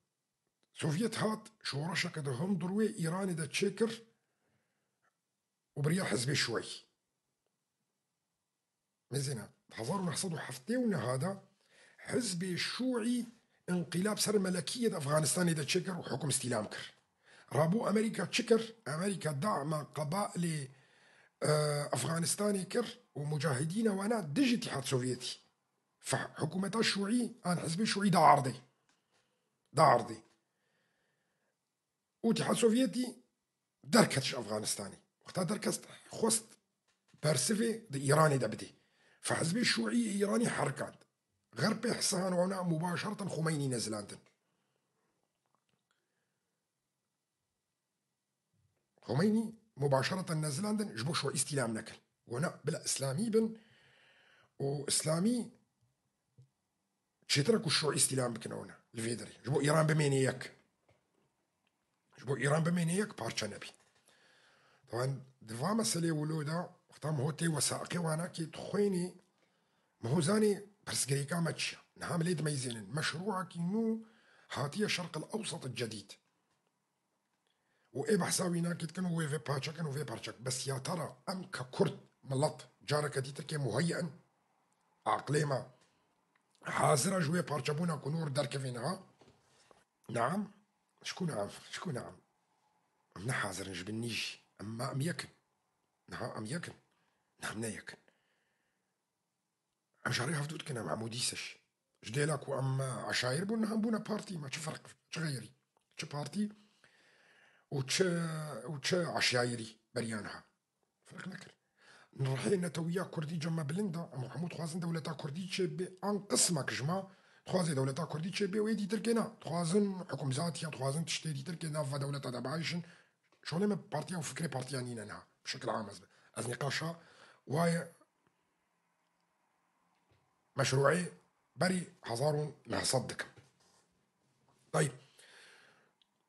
Sovyet hat, şoreşeke di hundir wê Îranê de çêkir û biriya Hizbê Şûî. Mêzêna, di hezar û neh sed û heftê û neh de Hizbê Şûî înqîlab ser melekiyê di Efxanistanê de çêkir û hukum îstîlam kir. Rabû Amerîka çi kir? Amerîka dama qebailê, e, Efxanistanê kir û mucahidîna wana dijî Îtîhad Sovyetî. Fe-, hikûmeta Şûî an Hizbê Şûî da erdê. Da erdê. Û Îtîhad Sovyetî derket ji Efxanistanê. Wexta derket xwest bersivê di Îranê de bidê. Fe Hizbê Şûî yê Îranî herikand. Xerbê Hisan û ewna mubaşereten Xumeynî nezilandin. Xumeynî mubaşereten nezilandin ji bo Şûî îstîlam nekin. Got na bila îslamî bin û îslamî çêtir e ku Şûî îstîlam bikin ewna li vê derê. Ji bo Îran bimêne yek. Ji bo Îran bimêne yek parçe nebî. Taban di va meselê wilo de wexta miho tê wesaqê wana kê dixwênî miho zanê pirsgirêka me çi ye. Niha em lê dimeyzênin. Meşrûekî nû hatiye Şerq el Ewsat el Cedîd. Û ê behsa wî nakê dikin û wê vê parçe kin û vê parçe kin. Bes ya tera em ke Kurd, milet, careke dîtir kê muheyye in, aqilê me hazir e ji wê parçebûna ku nû derkevê niha? Neam. Ji ku neam? Ji ku neam? Em ne hazir in ji bin nî jî. Em, em yek in. Niha em yek in. Niha em ne yek in. Em şerê hevdû dikin, em hemû dîse jî. Ji dêla ku em, e, eşayir bûn, niha em bûne partî, me çi ferq, çi xeyrî? Çi partî û çi, û çi eşayirî beriya niha? Ferq nekir. Rihê netewiya kurdî cem me bilind e, em hemû dixwazin dewleta kurdî çêbê, an qismek ji me dixwaze dewleta kurdî çêbê, wê dîtir kê ne. Dixwazin hukûmzatiya, dixwazin tiştê dîtir kê nav ve dewleta de biayişin. Şolê me partiya û fikrê partiya nîne niha. Bi şekil am ez bi. Ez nîqaşa waye meşrûê berî hezar û neh sed dikim. Tayîb.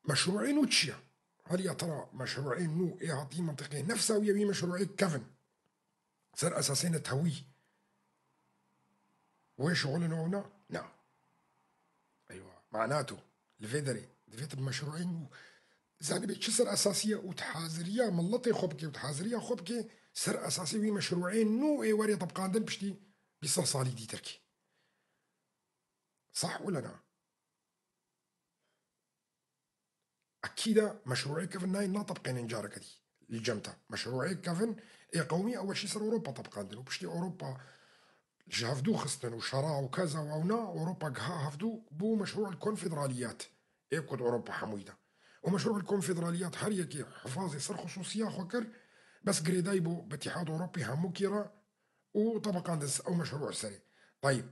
Meşrûê nû çi ye? Haliya tera meşrûê nû ê hatî mentiqê nefsa wî ye wî meşrûê kevin. Ser esasê netewî wê şixulin ew na? Na. Eywa. Mana tu. Li vê derê. Divê tu bi meşrûê nû zanibê çi ser esasî ye û tu haziriya miletê xwe bikê û tu haziriya xwe bikê ser esasê wî meşrûê nû ê werê tebqandin piştî bîst salî dîtirkî. Sah wila na? Ekîd e meşrûê kevin nayên natebqênin careke dî li cem te. Meşrûê kevin ê qewmî ew weşî ser Ewropa tebqandin û piştî Ewropa ji hevdû xistin û şera û keza û ewna Ewropa giha hevdû bû meşrû el konfederaliyat ê ku di Ewropa hemûyî de. Û meşrû el konfederaliyat her yekê hifazê ser xisûsiya xwe kir, bes girêdayî bû bi Îtîhad Ewropî hemûkî re û tebqandin ew meşrû serê. Tayîb,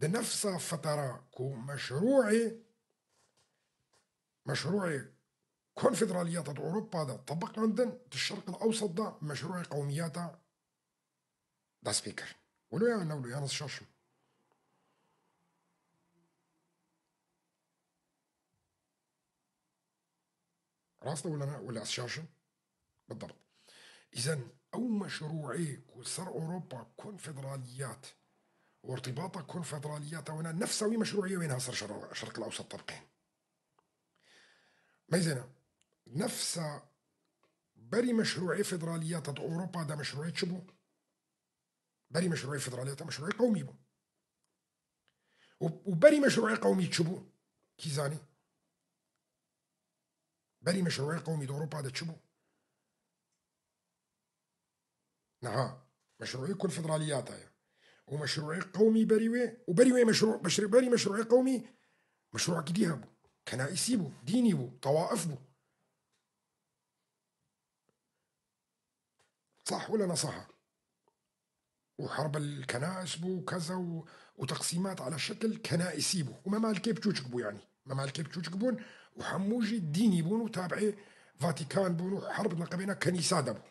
di nefsa fetera ku meşrûê meşrûê konfederaliyata di Ewropa de tebiqandin, di Şerq el Ewsat de meşrûê qewmiyata dest pê kir. Wilo ya ne wilo, yan ez şaş im? Rast e wila ne? Wila ez şaş im? Bidebt. Îzen ew meşrûê ku ser Ewropa konfederaliyat û irtîbata konfederaliyata wina nefsa wî meşrûê wê niha ser şer-, Şerq el Ewsat tebiqên. Meyzêne, nefsa berî meşrûê federaliyata di Ewropa de meşrûê çi bû? Berî meşrûê federaliyeta meşrûê qewmî bû. Û, û berî meşrûê qewmî çi bû? Kî zanî? Berî meşrûê qewmî di Ewropa de çi bû? Niha meşrûê konfederaliyata ye. Û meşrûê qewmî berî wê, û berî wê meşrû-, meşrû-, berî meşrûê qewmî meşrûekî dî hebû. Kenaîsî bû, dînî bû, tawaif bû. Sah wela ne saha? Û herb el kenais bû, keza û, û teqsîmat ala şekil kenaisî bû. Û memalkê biçûçik bû yanî. Memalkê biçûçik bûn û hemû jî dînî bûn û tabiê Vatikan bûn û herb neqebêna kenîsa de bû.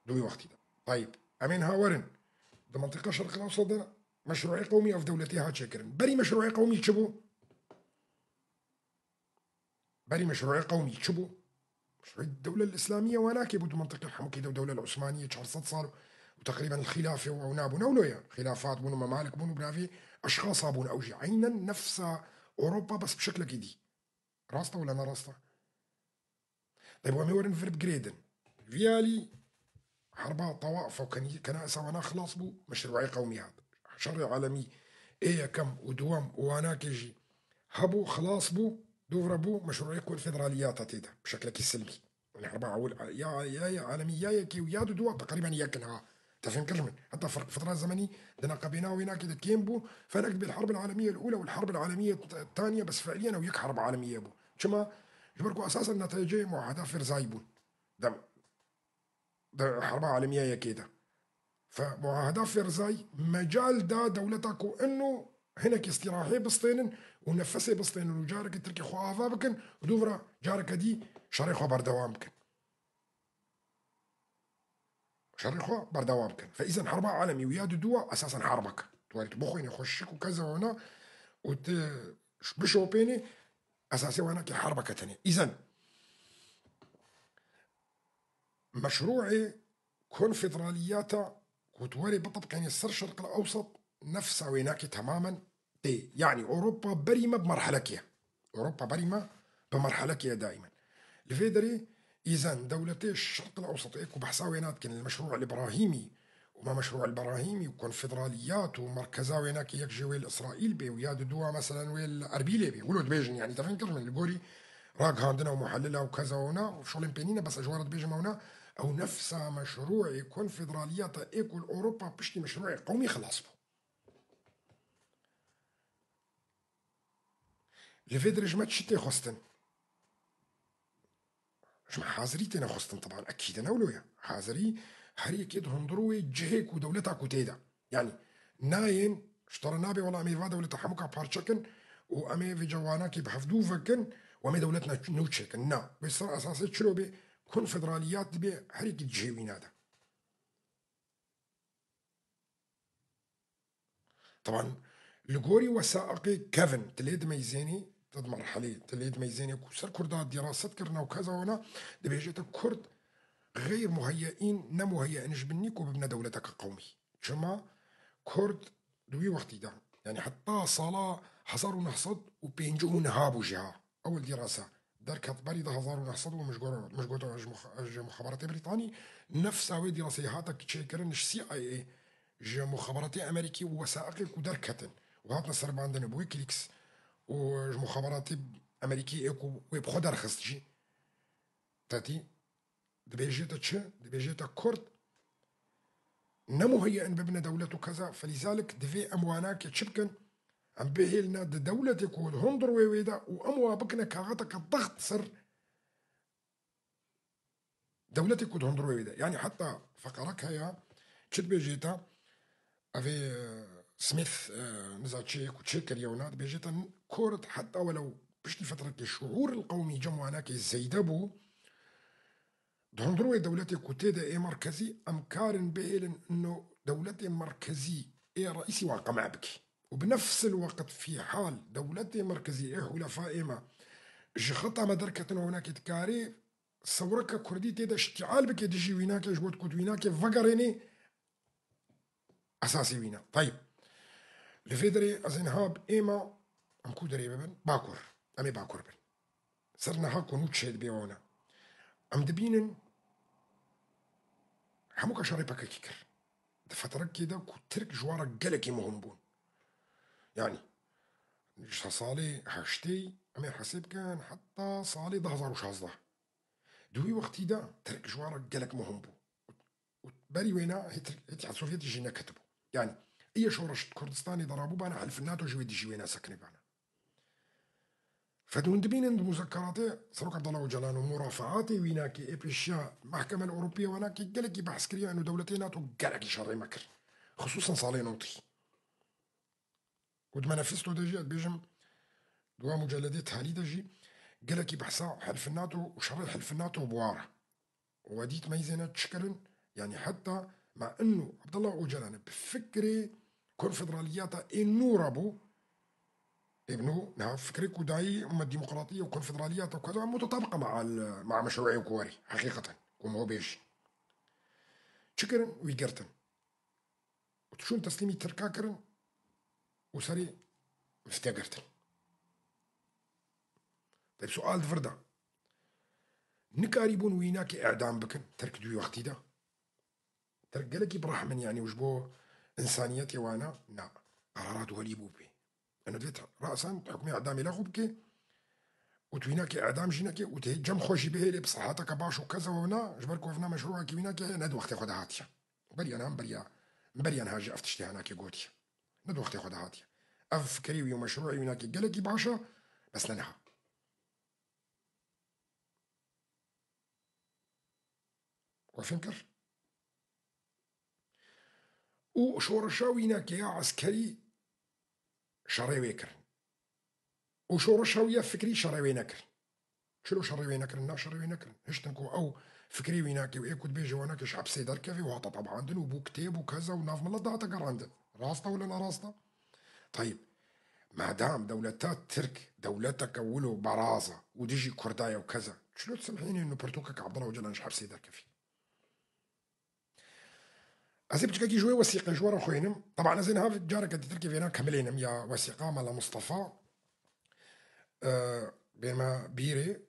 Di wî wextî de. Tayib. Em ên ha werin. Di mentiqa Şerqil Ewsat de meşrûê qewmî ev dewletê ha çêkirin. Berî meşrûê qewmî çi bû? Berî meşrûê qewmî çi bû? Meşrûê dewle îslamî ye wanakê bû di mentiqê hemûkê de û dewle Osmanî ye çar sed sal û teqrîben xîlafê û ew nabûn ewlo ye. Xîlafat bûn û memalik bûn û biravê eşxasa bûn ew jî. Eynen nefsa Ewropa bes bi şeklekî dî. Rast e wela ne rast e? Dayê, bo em ê werin vir bigirêdin. Vî alî herba tawaf û kenî-, kenaisa wana xilas bû, meşrûê qewmî hat. Şerê alemî ê yekem û duwem û wanakê jî hebû, xilas bû, dûvre bû, meşrûê konfederaliyata tê de, bi şeklekî silmî. Yanî herba ewil, ya, ya, ya alemî ya yekê û ya duduwa teqrîben yek in ha. Te fêm kir ji min. Heta ferq fitra zemenî di neqebêna wênakê de kêm bû. Fenek dibê el-Herb el-Alemiye el-Ula û el-Herb el-Alemiye t-, Taniye, bes fiiliyen ew yek herb alemiye bû. Çima? Ji ber ku esasen neteceyê Muaheda Ferzayî bûn. Dem, di Herba Alemiye yekê de. Fe Muaheda Ferzayî mecal da dewleta ku ino hinek îstîrahê bistênin û nefesê bistênin û carekê Tirkê xwe ava bikin û dûvra careke dî şerê xwe berdewam bikin. Şerê xwe berdewam bikin. Fe îzen herba alemî û ya duduwa esasen herbek. Tu warî tu bixwînî xwe şik û keze wana û tu bişopênî esasê wana ki herbeke tenê. Îzen meşrûê konfederaliyata ku tu werê bitibqênê ser Şerqil Ewsat nefsa wênakê temamen tê. Yanî Ewropa berî me bi merhelekê ye. Ewropa berî me bi merhelekê ye daimen. Li vê derê îzen dewletê Şerqil Ewsat ê ku behsa wê nadikin, el-meşrû el-Îbrahîmî, û me meşrû el-Îbrahîmî û konfederaliyat û merkeza wênakê yek jê wê li Îsraîl bê û ya duduwa meselen wê li Erbîlê bê. Wilo dibêjin, yanî te fêm kir min li gorî ragihandina û muhelila û keza wana û şolên pênî ne, bes ez ji we re dibêjim ewna, ew nefsa meşrûê konfederaliyata ê ku li Ewropa piştî meşrûê qewmî xilas bû. Li vê dirê ji me çi tê xwestin? Ji me hazirî têne xwestin, teban ekîd e, ne wilo ye. Hazirî her yekê di hundir wê cihê ku dewleta ku tê de. Yanî nayên ji te re nabe wela em ê va dewleta hemûka parçe kin û em ê vê cawanakê bi hevdû vekin û em ê dewletna nû çêkin. Na, wê ser esasê çilo bê konfederaliyat dibe her yekî di cihê wîna de. Teban, li gorî wesaiqê kevin, tu lê dimeyzênî, tu di merhelê, tu lê dimeyzênî ku ser Kurda dîraset kirine û keza wana, dibêje te Kurd xeyr muheyyeîn, ne muheyye in ji bin nî ku bibine dewleteke qewmî. Çima? Kurd di wî wextî de, yanî heta sala hezar û neh sed û pêncî û niha bû jî ha. Ewil dîrasa derket berî di hezar û neh sed û min ji gor-, min ji got, ji mux-, ji muxeberatê Brîtanî, nefsa wê dîraseyê hate çêkirin ji C I A, ji muxeberatê Amerîkî û wesaiqê ku derketin û hatine serbandin bi Wikileaks û ji muxeberatê Amerîkî ê ku wê bi xwe derxist jî. Tetî. Dibêjê te çi? Dibêjê te Kurd ne muheyye in bibine dewlet û keza, felîzalik divê em wanakê çi bikin? Em bihêline di dewletê ku di hundir wê wê de û em wa bikine kaxeteke daxt ser dewletê ku di hundir wê wê de. Yanî heta feqerek heye, çi dibêjê te? Evê, e, Smith, e, niza çi ku çêkiriye wina, dibêje te Kurd heta welew piştî fetrekê şuûr el qewmî cem wanakê zeyde bû, di hundir wê dewletê ku tê de ê merkezî, em karin bihêlin ino dewletê merkezî ê reîsî wan qeme bikî. Û bi nefs el weqt fî hal dewletê merkezî ê hûlefa ê me ji xeta me derketin û winakê dikarê sewreke kurdî tê de îştîal bike dijî wînakê, ji bo ku di wînakê vegerênê esasê wîna. Tayib. Li vê derê ez ê niha bi êma em ku derê bibin? Bakur. Em ê Bakur bin. Ser niha ku nû çê dibe wana. Em dibînin hemûka şerê P K K kir. di fetrekê de ku Tirk ji wan re gelekî muhim bûn. Yanî, ji salê heştê, em ê hesê bikin, heta salê du hazar û şazdeh. Di wî wextî de Tirk ji wan re gelek muhim bû. Û berî wêna hê Tirk-, Îtîhad Sovyetî jî neketibû. Yanî, îyê şoreş Kurdistanê de rabûbana, Helfin NATO jî wê dijî wêna sekinibana. Fed hûn dibînin di muzekeratê Serok Abdullah Ocalan û murafeatê wînakê ê pêşiya Mehkemel Ewropiye wanakê gelekî behs kiriye, eno dewletê NATO gelekî şerê me kir. Xisûsan salê notî. Û di manifesto de jî, ez dibêjim, di wan muceledê talî de jî gelekî behsa Helfin NATO û şerê Helfin NATO bi wan re. Û we dît me îzêne çi kirin, yanî heta ma inu Abdullah Ocalan bi fikrê konfederaliyata ê nû re bû, ê bi nû niha fikrê ku dayî me demokratî û konfederaliyata ku hema mutetabiqa ma al, ma meşruê ku werî, heqîqeten, ku me bêjî. Çi kirin? Wî girtin. Û çûn teslîmî Tirka kirin û serê mifte girtin. Tabi sual di vir de. Nikarîbûn wînakê îdam bikin, Tirk di wî wextî de. Tirk gelekî bi rehm in, yanî û ji bo însaniyetê wana, na. Qerarat welî bû pê. Eno divêt rasan hukmê îdamê lexû bike û tu wînakê îdam jî neke û tu hê cem xwe jî bihêlê bi siheteke baş û keza wina, ji ber ku evna meşrûekî wînakê heye, ne di wextê xwe de hatiye. Beriya niha, beriya, beriya niha jî ev tiştê hinekê gotiye. Ne di wextê xwe de hatiye. Ev fikrê wî û meşrûê wînakê gelekî baş e, bes ne niha. We fêm kir? Û şoreşa wînakê ya eskerî şerê wê kirin. Û şoreşa wî ya fikrî şerê wê nekirin. Çilo şerê wê nekirin? Na, şerê wê nekirin. Hiştin ku ew fikrê wînakê û ê ku dibêje wanakê ji hepsê derkeve û hate tebandin û bû kitêb û keza û nav milet de hate gerandin. Rast e wele ne rast e? Tayîb, madam dewleta Tirk dewleteke wilo beraz e û dijî Kurda ye û keza, çilo disilhînê û pirtûkeke Abdullah Ocalan ji hepsê derkevî? Ez ê piçekekî ji wê wesîqê ji we re xwênim. Teban ez ê niha careke dîtirkê vêna kemilênim ya wesîqa Mela Mustafa. E, bênme bîrê,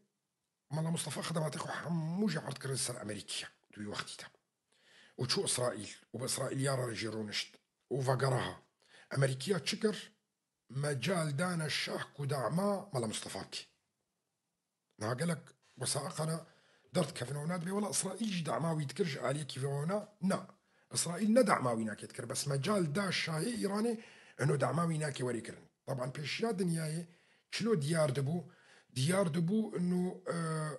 Mela Mustafa xedematê xwe hemû jî erd kirin ser Amerîkiya di wî wextî de. Û çû Îsraîl û bi Îsraîliya re jî rûnişt û vegera ha. Amerîkiya çi kir? Mecal dane şah ku dema Mela Mustafa bike. Niha gelek wesaiqana derdikevin û wana dibê wela Îsraîl jî dema wî dikir ji aliyekî vê wana. Na. Îsraîl ne dema wînakê dikir, bes mecal da şahê Îranê eno dema wînakê werê kirin. Teban pêşiya dinyayê çilo diyar dibû, diyar dibû eno, e,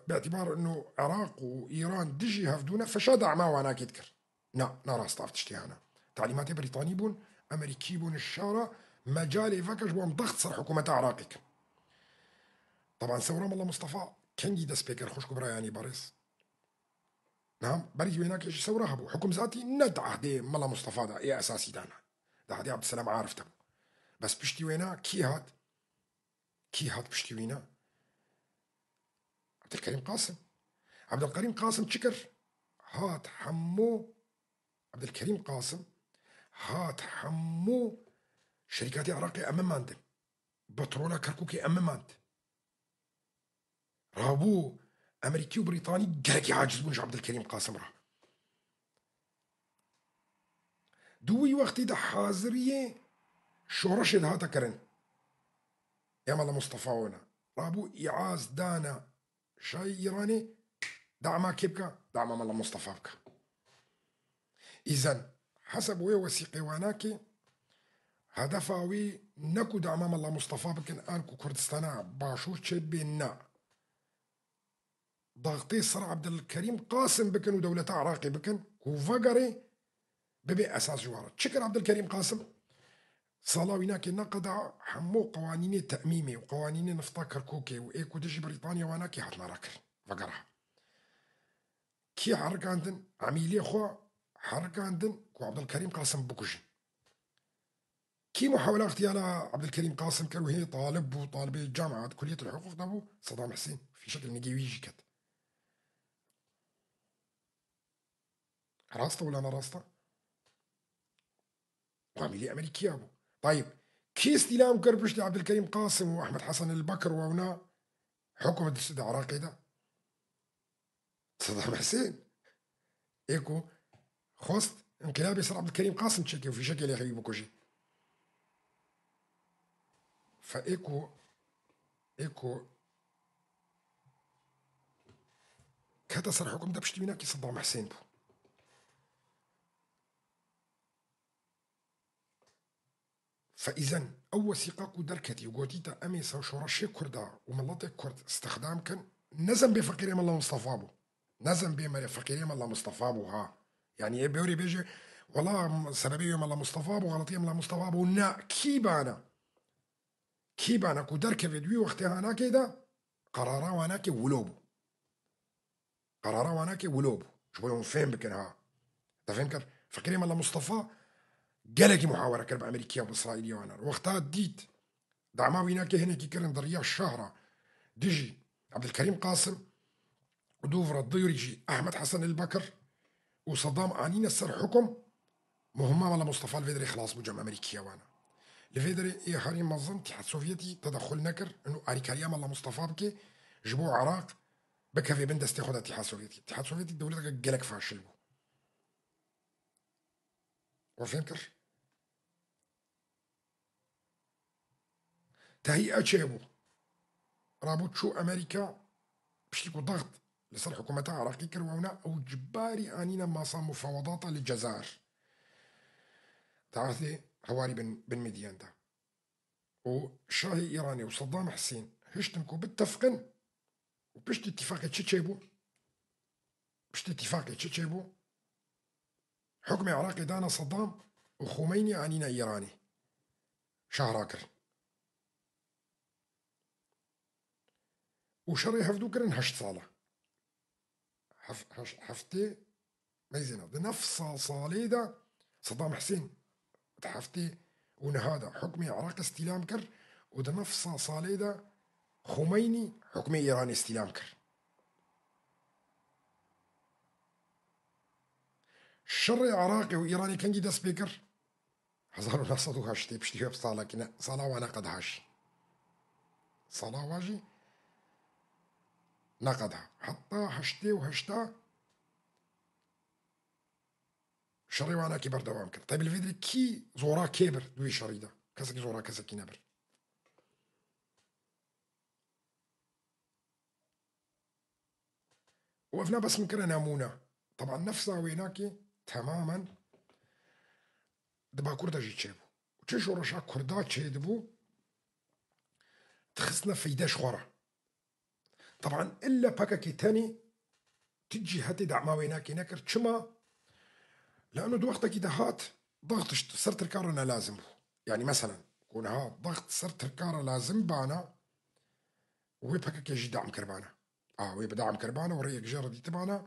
bi îtîbar eno Iraq û Îran dijî hevdû ne feşa dema wanakê dikir. Na, na rast ev tiştê hene. Talîmatê Brîtanî bûn, Amerîkî bûn şara, mecalê veke ji bo em dext ser hikûmeta Iraqê kin. Teban sewra Mela Mustafa kengî dest pê kir, xwişk û birayanî berêz? Niha berî wênakê jî sewra hebû. Hikûm zatî ne di ehdê Mela Mustafa de ê esasî de ne. Di ehdê Abdulselam Arif de bû. Bes piştî wêna kî hat? Kî hat piştî wîna? Abdulkerîm Qasim. Abdulkerîm Qasim çi kir? Hat hemû, Abdulkerîm Qasim hat hemû şerîkatê Iraqê em mand. Petrola Kerkûkê em mand. Rabû Amerîkî û Brîtanî gelekî aciz bûn ji Abdulkerîm Qasim re. Di wî wextî de haziriyê şoreşê dihate kirin. Ya Mela Mustafa wina. Rabû îaz dana şahê Îranê, dema kê bike? Dema Mela Mustafa bike. Îzen, heseb wê wesîqê wanakê, hedefa wî ne ku dema Mela Mustafa bikin, an ku Kurdistana Başûr çêbibe, na. Daxtê ser Abdulkerîm Qasim bikin û dewleta Iraqê bikin ku vegerê bibe esas ji wan re. Çi kir Abdulkerîm Qasim? Sala wînakê neqeda hemû qewanînê temîmê û qewanînê nifta Kerkûkê û ê ku dijî Brîtanya wanakê hatine rakirin. Vegera. Kî herikandin? Emîlê xwe herikandin ku Abdulkerîm Qasim bikujin. Kî muhawela îxtiyala Abdulkerîm Qasim kir û hê talib bû, talibê camiat, kuliyet el-huqûq de bû? Sedam Husên. Fîşek li nigê wî jî ket. Rast e wela ne rast e? Xwe milî Amerîkiya bû. Tayib, kî îstîlam kir piştî Abdulkerîm Qasim û Ehmed Hesen el-Bekir û ewna hukm di Iraqê de? Sedam Husên. Ê ku xwest Înqilabê ser Ebdulkerîm Qasim çêkê û fîşekê lê xewî bikujî. Fe ê ku, ê ku kete ser hukum de piştî wî nakî Saddam Husên bû. Fe îzen ew wesîqa ku derketî û gotî te em ê ser şoreşê Kurda û miletê Kurd stixdam kin, ne zembê feqîrê Mela Mustafa bû. Ne zembê mere feqîrê Mela Mustafa bû ha. Yanî ê bêrê bêje, wela sebebê wê Mela Mustafa bû, xeletiya Mela Mustafa bû. Na, kî bana? Kî bana ku derkeve di wî wextê hanakê de qerara wanakê wilo bû. Qerara wanakê wilo bû. Ji bo hûn fêm bikin ha. Te fêm kir? Feqîrê Mela Mustafa gelekî muhawere kir bi Amerîkiya û bi Îsraîlî wana. Wexta dît dama wînakê hinekî kirin di riya şehra dijî Ebdulkerîm Qasim û dûv re dûrî jî Ehmed Hesen el Bekir û Sedam anîne ser hukum, muhima Mela Mustafa li vê derê xilas bû cem Amerîkiya wana. Li vê derê ê herî mezin Tîhad Sovyetî tedexul nekir, û alîkariya Mela Mustafa bike ji bo Iraq bikeve bin destê xwe de Tîhad Sovyetî. Tîhad Sovyetî dewleteke gelek faşil bû. We fêm kir? Tehî eçê bû. Rabû çû Amerîka, piştî ku daxt li ser hikûmeta Iraqî kir, wewna ew cibarî anîne masa mufawedata li Cezayir. Di ehdê hewarî bin, bin Midyen de. Û Şahê Îranê û Saddam Husên hiştin ku bitefqin û piştî tîfaqê çi çêbû? Piştî tîfaqê çi çêbû? Hukmê Iraqê dana Saddam û Xumeynî anîne Îranê. Şah rakirin. Û şerê hevdû kirin heşt sala. Hef-, heş-, heftê, meyzêna. Di nefsa salê de Saddam Husên di heftê û niha de hukmê Iraqê stîlam kir û di nefsa salê de Xumeynî hukmê Îranê stîlam kir. Şerê Iraqê û Îranê kengî dest pê kir? Hezar û neh sed û heştê, piştî hep salekî ne, sala wa neqediha jî. Sala wa jî neqediha. Heta heştê û heşta şerê wanakî berdewam kir. Tebî li vê derê kî zora kê bir di wî şerî de? Kesekî zora kesekî nebir. Û ev ne bes min kire nemûne. Teban nefsa wênakê temamen di Bakur de jî çêbû. Û çi şoreşa Kurda çêdibû, dixistine feyde ji xwe re. Teban ille P K K tenê tu cîhetê dema wênakê nekir. Çima? Lano di wextekî de hat, daxt ser Tirkan re ne lazim bû. Yanî meselen, ku niha daxt ser Tirkan re lazim bana, wê P K K jî dam kiribana. A, wê bi dam kiribana û rêyek jê re dîtibana.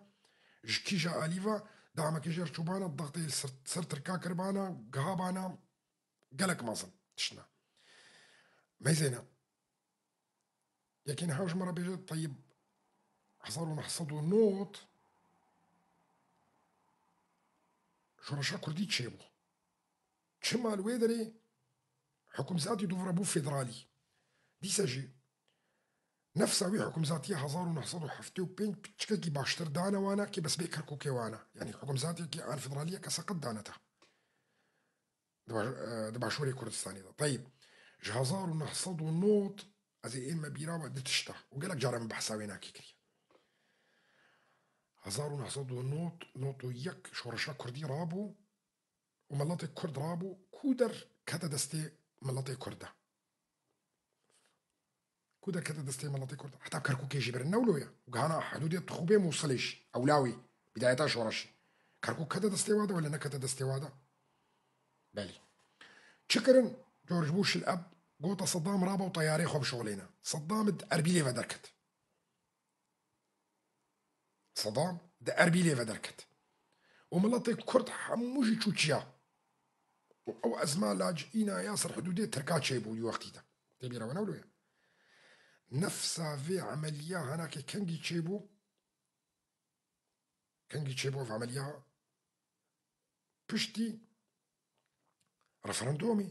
Ji kîja alî ve damekê jê re çûbana, daxtê li ser, ser Tirka kiribana, gihabana gelek mezin tiştine. Meyzêne. Yekê niha ji me re bêje Tayyib hezar û neh sed û nod şoreşa Kurdî çêbû. Çima li wê derê hukimzatî dûv re bû federalî. Dîse jî nefsa wî hukimzatiya hezar û neh sed û heftê û pênc piçikekî baştir dane wana kê bes bê Kerkûkê wana. Yanî hukimzatiyekî an federaliyeke seqet dane te. Di baş-, e, di başûrê Kurdistanê de. Teyib, ji hezar û neh sed û nod ez ê ên me bîra be du tişta. Û gelek caran min behsa wê nakê kiriye. Hezar û neh sed û nod, nod û yek şoreşa Kurdî rabû. û miletê Kurd rabû, ku der kete destê miletê Kurd de. Ku der kete destê miletê Kurd de. Heta Kerkûkê jî birin newlo ye. Û gihana hidûdê Tixûbê Mûsilê jî. Ewla wî. Bidayeta şoreşê. Kerkûk kete destê wa de wele nekete destê wa de? Belê. Çi kirin? George Bush li eb gota Saddam rabe û teyarê xwe bişolêne. Saddam di Erbîlê ve derket. Sedam di Erbîlê ve derket. Û miletê Kurd hemû jî çû çiya. Û ew ezma lacîna ya ser hidûdê Tirka çêbû wî wextî de. Tê bîra we newlo ye. Nefsa vê emeliya hanakê kengî çêbû? Kengî çêbû ev emeliya? Piştî referandûmê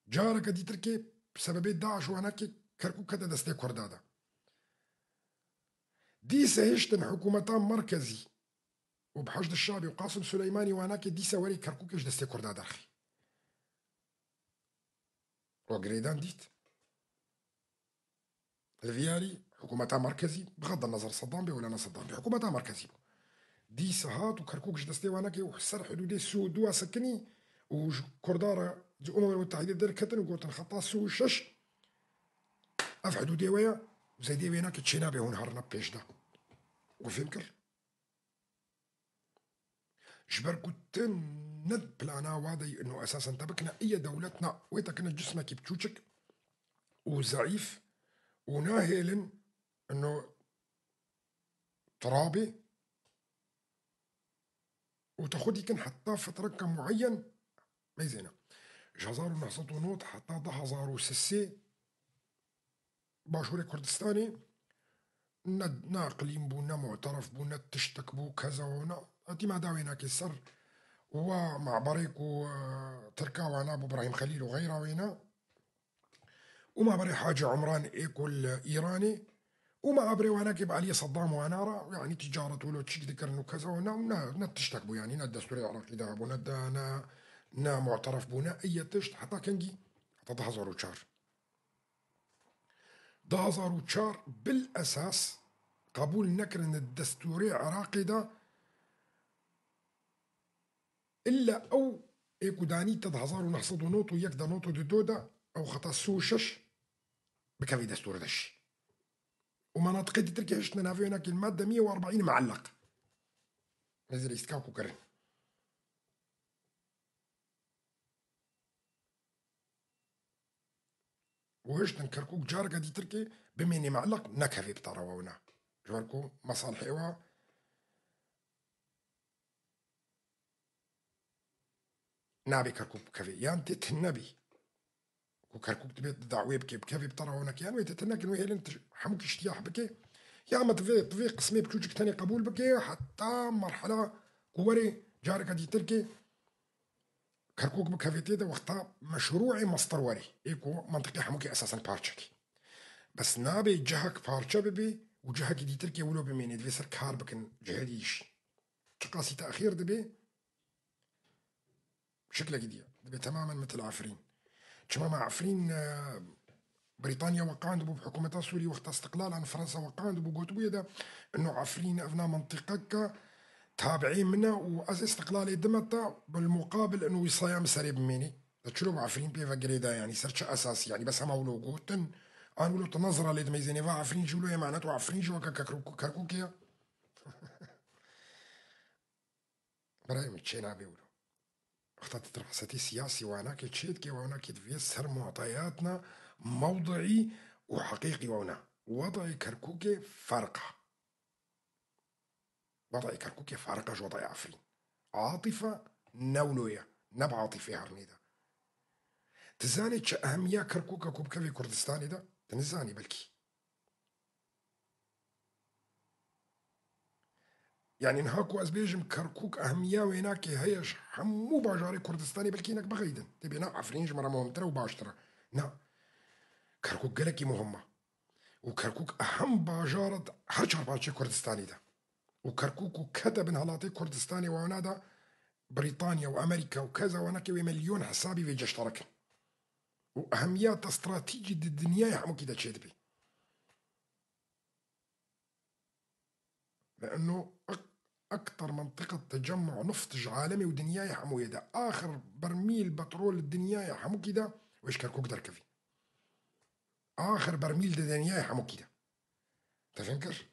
careke dîtirkê bi sebebê DAIŞ û henekê Kerkûk kete destê Kurda de. Dîse hiştin hikûmeta merkezî û bi Heşd Şabî û Qasim Suleymanî wana ke dîsa werê Kerkûkê ji destê Kurda derxî. Û girêdan dît. Li vî yarî hikûmeta merkezî, bixedda nezer Seddam bê wela ne Seddam bê, hikûmeta merkezî bû. Dîsa hat û Kerkûk ji destê wana kê û ser hidûdê sî û dû sekinî û ji Kurda re ji Umemê Mutehîdê derketin û gotin xeta sî û şeş, ev hidûdê we ye, zeydê wêna ke çênabe hûn herine pêş de. We fêm kir? Ji ber ku tu ne plana wa de yî, ino esasen te bikine, iye dewlet na, wê te kine cismekî biçûçik û zeîf û nahêlin ino tirabê û te xwedî kin heta fetreke mueyen meyzêne. Ji hezar û neh sed û nod heta du hezar û sisê Başûrê Kurdistanê ne, ne iqlîm bû, ne mu'teref bû, ne tiştek bû, keza wana. Hatî me da wênakê ser wa maberê ku, e, Tirka wana bû, Brahîm Xelîl û xeyra wêna. Û maberê Hacî Umran ê ku li Îranê. Û maberê wanakê bi aliyê Seddam wana re, yanî ticaret wilo çîk dikirin û keza wana, ne, ne tiştek bû, yanî ne destûrê Iraqî de hebû, ne, ne, ne mu'teref bû, ne iye tişt, heta kengî, heta du hezar û çar. Du hezar û çar bil esas qebûl nekirin di destûrê Iraqê de, illa ew ê ku danî te di hezar û neh sed û nod û yek de, nod û du de, ew xeta sî û şeş bikevî destûr de jî. Û menatiqê dîtir ke hiştine navê wênakê li madde mî û erbîn muelleq. Nêzî lîstika ku kirin. Û hiştin Kerkûk careke dîtir kê bimênê me'leq nekevê bi tara wewna. Ji ber ku mesalihê wa nabê Kerkûk bikevê. Yan tê tune bî. Ku Kerkûk dibê dawê bikê, bikevê bi tara wewna kê. Yan wê tê tune kin, wê hêlin ti-, hemû kiştiyah bikê. Ya me divê, divê qismê biçûçik tenê qebûl bikê, heta merhela ku werê careke dîtir kê. Kerkûk bikevê tê de wexta meşrûê mestir werê. Ê ku mentiqê hemûkê esasen parçekê. Bes nabê cihek parçe bibê û cihekî dîtir kê wilo bimênê. Divê ser kar bikin cihê dî jî. Çiqasî texîr dibê, şiklekî diye. Dibê temamen mitil Efrîn. Çima me Efrîn, e, Brîtanya we qand bû bi hikûmeta Sûrî wexta istiqlal an Fransa we qand bû gotibûye de, ino Efrîn ev na mentiqeke tabi'ê min e û ez istiqlalê dime te, bil muqabil ino wîsaya min serê bimênî. De çilo bi Efrîn pê ve girêda, yanî ser çi esasî? Yanî bes hema wilo gotin, an wilo tu nezira lê dimeyzênê va Efrîn jî wilo emanet û Efrîn jî weke Kerkûk-, Kerkûkê ye. Birayê min çê nabe wilo. Wexta tu dirasetê siyasî wanakê çê dikê, wanakê divê ser mu'teyatna mewdi'î û heqîqî wewna. Wed'ê Kerkûkê ferq e. Wed'ê Kerkûkê ferq e ji wed'ê Efrîn. Atife ne wilo ye, ne bi atîfê hernê de. Tu zanî çi ehemiya Kerkûka ku bikevê Kurdistanê de? Tu nizanî belkî. Yanî niha ku ez bêjim Kerkûk ehmiya wênakê heye ji hemû bajarê Kurdistanê, belkî hinek bixeyidin. Tê bêna Efrîn ji me re muhimtir e û baştir e. Na. Kerkûk gelekî muhim e. Û Kerkûk ehem bajar e di her çar parçeyê Kurdistanê de. Û Kerkûk ku kete bin halatê Kurdistanê wana de Brîtanya û Amerîka û keza wanakê wê milyon hesabî vê ceştare kin. Û ehemiya te stratejî di dinyayê hemûkî de çêdibê. لأنه أك-، أكتر منطقة تجمع نفط ji alemê û dinyayê hemûyê de. Axir bermîl petrol dinyayê hemûkî de wê ji Kerkûk derkevî. Axir bermîl di dinyayê hemûkî de. Te fêm kir?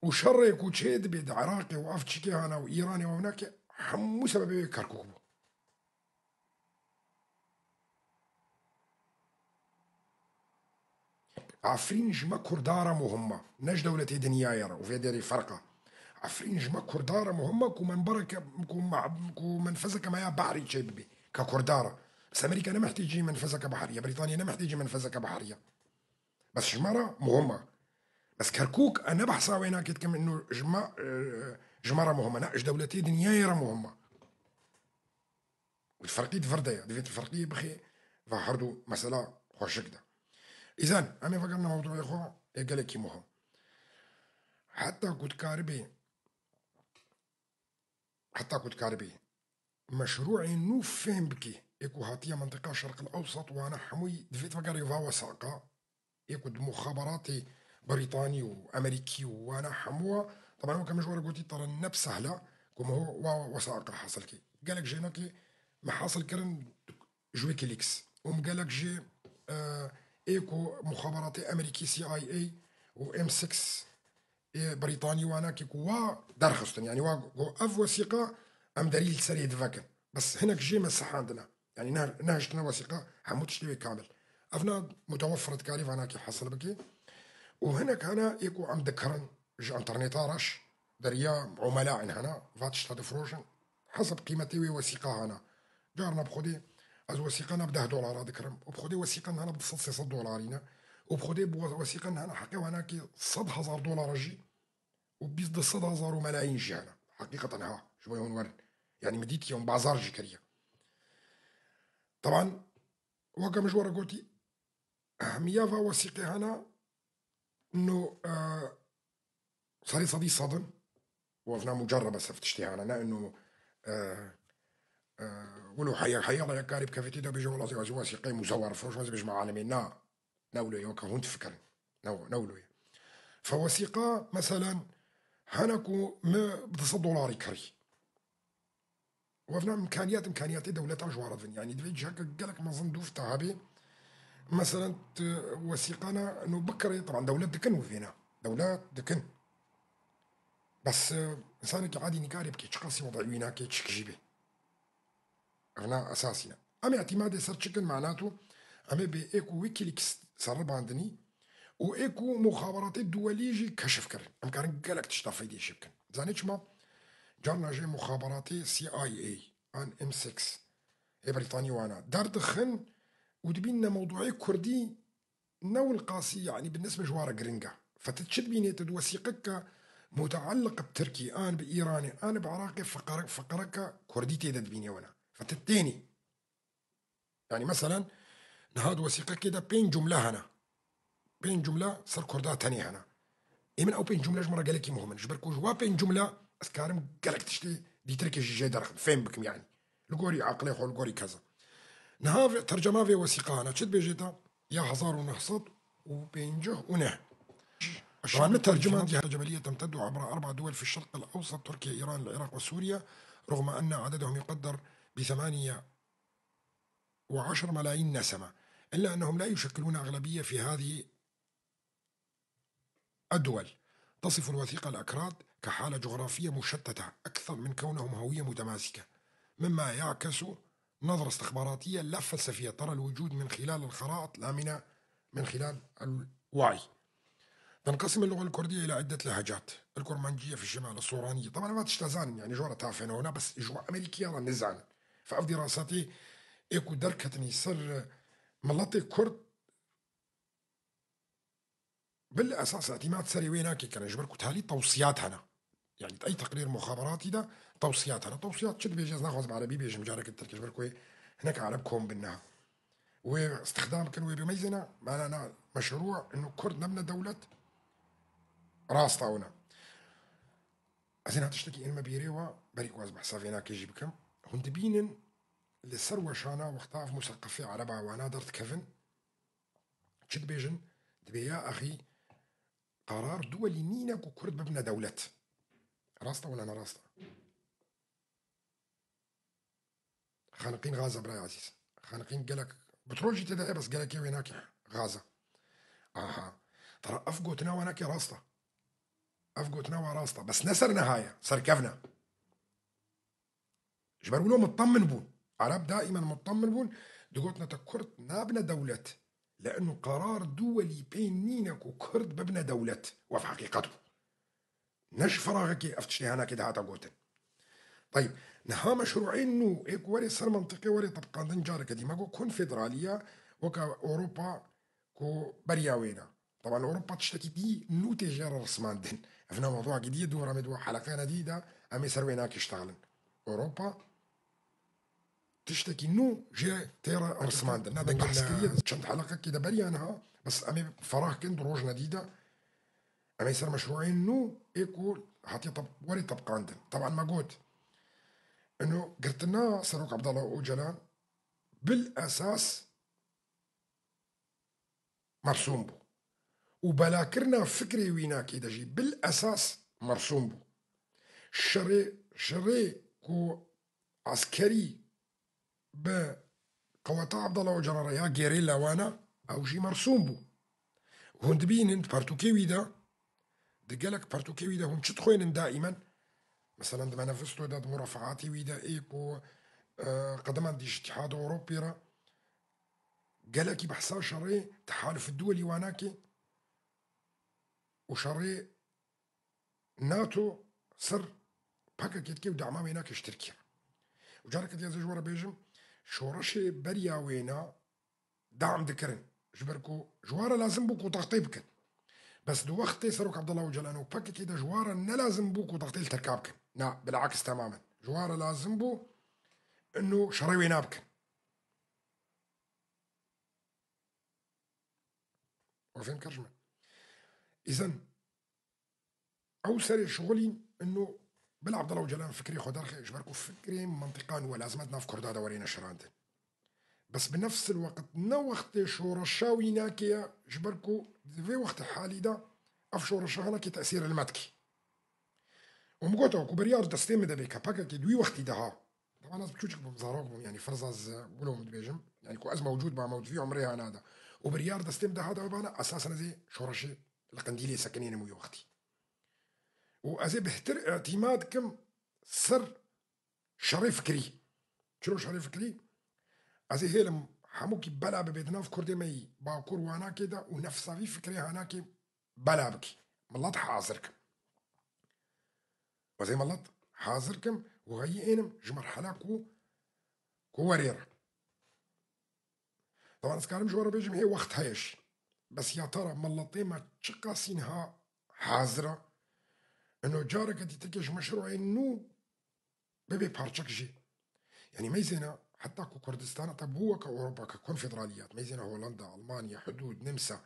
Û şerê ku çê dibê di Iraqê û ev çikê hana û Îranê û ewnakê hemû sebebê wê Kerkûk bû. Efrîn ji me Kurda re muhim e, ne ji dewletê dinyayê re û vê derê ferq e. Efrîn ji me Kurda re muhim e ku menbereke, ku me, ku menfezeke me ya behrî çê bibe ke Kurda re. Bes Amerîka ne mihtêcî menfezeke behrî ye, Brîtanya ne mihtêcî menfezeke behrî ye. Bes ji me re muhim e. Bes Kerkûk, e, ne behsa wê nake dikim, ino ji me, e, ji me re muhim e. Ne, ji dewletê dinyayê re muhim e. Û ferqî di vir de ye. Divê tu ferqiyê bixê ve herdu mesela xweşik de. Îzen, em ê vegerine mewdûyê xwe, ê gelekî muhim. Heta ku dikaribê Heta ku dikaribî meşrûê nû fêm bikî, ê ku hatiye mintiqa Şerq el Ewsat, wana hemûyî divêt vegerê va wesaqa, ê ku di muxaberatê Brîtanî û Amerîkî û wana hemû, teban weke min ji we re gotî, teren ne bi sehla ku min wa wesaqa hasil kî. Gelek jênakê me hasil kirin ji Wikileaks û min gelek jê, e, ê ku muxaberatê Amerîkî, C I A û M six ê Brîtanî, wanakê ku wa derxistin. Yanî wa got, ev wesîqa em derî li serê divekin. Bes hinek jê me sehandine. Yanî ne, nehiştine wesîqa hemû tiştê wê kamil. Ev na mutewefir e, dikarî vanakê hesil bikî. Û hinek hene ê ku em dikirin ji înterneta reş, deriya umela in hene, va tişta difroşin. Hesab qîmetê wê wesîqa hene. Carna bi Xwedê ez wesîqa na bi deh dolara dikirim. Û bi Xwedê wesîqan hene bi du sed sê sed dolarî ne. Û bi Xwedê bi wesîqan hene heqê wanakê sed hezar dolara jî û bîst du sed hezar û melayîn jî hene. Heqîqeten ha, ji bo hûn werin. Yanî min dîtiye û bazar jî kiriye. Teban, weke min ji we re gotî, ehmiya va wesîqê hene, no, e, serê sedî sedin, û ev na mucerrebe sef tiştê hene, ne ino, e, e, wilo heya, heya ya karî bikevê tê de bêje, wela ez wesîqeyê muzewwer firoşim, ez bêjim alemê, na, ne wilo ye, weke hûn difikirin. Ne, ne wilo ye. Fe wesîqa, meselen, hene ku me bi du sed dolarî kirî. Wevna imkaniyat, imkaniyatê dewleta ji wan re divin. Yanî divê ciheke gelek mezin dûv te hebe. Meselen, tu wesîqana no bikirê, teban dewlet dikin û vêna. Dewlet dikin. Bes, e, insanekî adî nikarê bike, çiqasî wada wî nake, çik jî be. Evna esasî ne. Em îtîmadê ser çikin mana tu, em ê bê ê ku Wikileaks serribandinî û ê ku muxaberatê duwelî jî keşif kirin. Em karin gelek tişta feydê jî bikin. Zanî çima? Carna jê muxaberatê C I A an M six ê Brîtanî wana derdixin û dibînine mewduê Kurdî ne wilqasî, yanî bi nisbê ji wan re giring e. Fe tu çi dibînê, tu di wesîqeke mutealliq bi Tirkî, an bi Îranê, an bi Iraqê feqere-, feqereke Kurdî tê de dibînê wana. Fe tu tênî. Yanî meselen, niha di wesîqekê de pênc cumle hene. Pênc cumle ser Kurda tenê hene. Ê min ew pênc cumle ji min re gelekî muhim in. Ji ber ku ji wa pênc cumle ez karim gelek tiştê dîtirkê jî jê derxim, fêm bikim yanî. Li gorî aqilê xwe, li gorî keza. Niha vê, tercema vê wesîqa hene. Çi dibêje te? Ya hezar û neh sed û pêncî û neh. طبعاً من ترجمة جبلية تمتد عبر أربع دول في الشرق الأوسط، تركيا، إيران، العراق وسوريا، رغم أن عددهم يقدر بثمانية وعشر ملايين نسمة، إلا أنهم لا يشكلون أغلبية في هذه الدول. تصف الوثيقة الأكراد كحالة جغرافية مشتتة أكثر من كونهم هوية متماسكة، مما يعكس نظرة استخباراتية لا فلسفية ترى الوجود من خلال الخرائط لا من، من خلال الوعي. تنقسم اللغة الكردية إلى عدة لهجات، الكرمانجية في الشمال، الصورانية، طبعاً ما تشتزان يعني جورة تافهنا هنا، بس جوا أمريكية لا نزان. فأف دراساتي إيكو دركتني سر ملتê Kurd bil esas îtîmat serê wê nake kirin, ji ber ku talî tewsiyat hene. Yanî di ey teqrîr muxaberatî de tewsiyat hene. Tewsiyat çi dibêje, ez naxwazim erebî bêjim, careke tirkî, ji ber ku wê hinek ereb kom bin niha. Wê istixdam kin, wê bimeyzine, mana na meşrû inu Kurd nebine dewlet, rasta wina. Ez ê niha tiştekî ênime bîrê we, berî ku ez behsa vê nake jî bikim. Hûn dibînin li ser weşana wexta ev museqefê ereba wana derdikevin, çi dibêjin? Dibê ya exî, qarar duwelî nîne ku Kurd bibine dewlet. Rast e wala ne rast e? Xaniqîn gaz e, birayê ezîz. Xaniqîn gelek petrol jî tê de heye, bes gelekê wê nake gaz e. Aha. Tera ev gotina we nake rast e. Ev gotina we rast e. Bes ne ser niha ye, ser kevn e. Ji ber wilo mitemin bûn. Ereb daîmen mitemin bûn. Digotine te Kurd nabine dewlet. Le'nû qerar duwelî pê nîne ku Kurd bibine dewlet. Wef heqîqet bû. Ne ji feraxekê ev tiştê henekê dihata gotin. Tayîb, niha meşrûeyên nû ê ku werê ser mentiqê werê tebqandin, careke dî me got konfederaliya weke Ewropa ku beriya wê ne. Teban Ewropa tiştekî dî nû tê jê re rismandin. Ev ne mewduakî dî ye, dû re em ê di heleqeyana dî de em ê ser wê nakiştexilin. Ewropa tiştekî nû jê tê re rismandin. Ne dengê behs kiriye çend heleqekî de beriya niha, bes em ê ferax kin di rojna dî de. Em ê ser meşrûeyên nû ê ku hatiye tab-, werê tebqandin. Teban me got, Ino girtina Serok Abdullah Ocalan bil esas mersûm bû. Û belakirina fikrê wînakê de jî bil esas mersûm bû. Şerê, şerê ku eskerî bi qeweta Abdullah Ocalan re ya gerîla wana, ew jî mersûm bû. Hûn dibînin di pertûkê wî de, di gelek pertûkê wî de hûn çi dixwînin daîmen? Meselen di manifesto de, di murafaatê wî de ê ku, e, qediman dî ji Îtîhada Ewropî re gelekî behsa şerê tehaluf duwelî wana ke û şerê NATO ser P K K dike û dama wê nake ji Tirkiye. Û careke diya ez ê ji we re bêjim, şoreşê beriya wêna dam dikirin. Ji ber ku ji wa re lazim bû ku textê bikin. Bes di wextê Serok Abdullah Ocalan û P K K de ji wa re ne lazim bû ku textê li Tirka bikin. Na, bilaks temamen. Ji wa re lazim bû ino şerê wê nabikin. We fêm kir ji me. Îzen ew serê şixulîn ino bila Abdullah Ocalan fikrê xwe derxe, ji ber ku fikrê mentiqan we lazim e di nav Kurda de were neşirandin. Bes bi nefsil weqt ne wextê şoreşa wî nake ye, ji ber ku di vê wextê halî de ev şoreşa hinekî tesîr li me dike. Û min gote ku biryar destê min de bê ke P K K di wî wextî de ha. Taban ez biçûçik bûm, zarok bûm, yanî ferz ez wilo min dibêjim. Yanî ku ez mewcûd bam, ew di vî umrê hana de. Û biryar destê min de ha de bana, esasen ez ê şoreşê li Qendîlê sekinênim wî wextî. Û ez ê bihtir îtîma dikim ser şerê fikrî. Çiro şerê fikrî? Ez ê hêlim hemûkî bela bibe di nav Kurdê me yî Bakur Wanakê de û nefsa vî fikrê hanakê bela bikî. Milet hazir kim. Ez ê milet hazir kim û heyî ênim ji merhela ku, ku werê re. Taban ez karim ji we re bêjim hê wext heye jî. Bes ya tara miletê me çiqasî niha hazir e. Ino careke dî tirkê ji me şiro ên nû bibê parçek jî. Yanî meyzêna heta ku Kurdistan heta bû weke Ewropa ke konfederaliyat, meyzêna Holanda, Almanya, hudûd, Nimsa,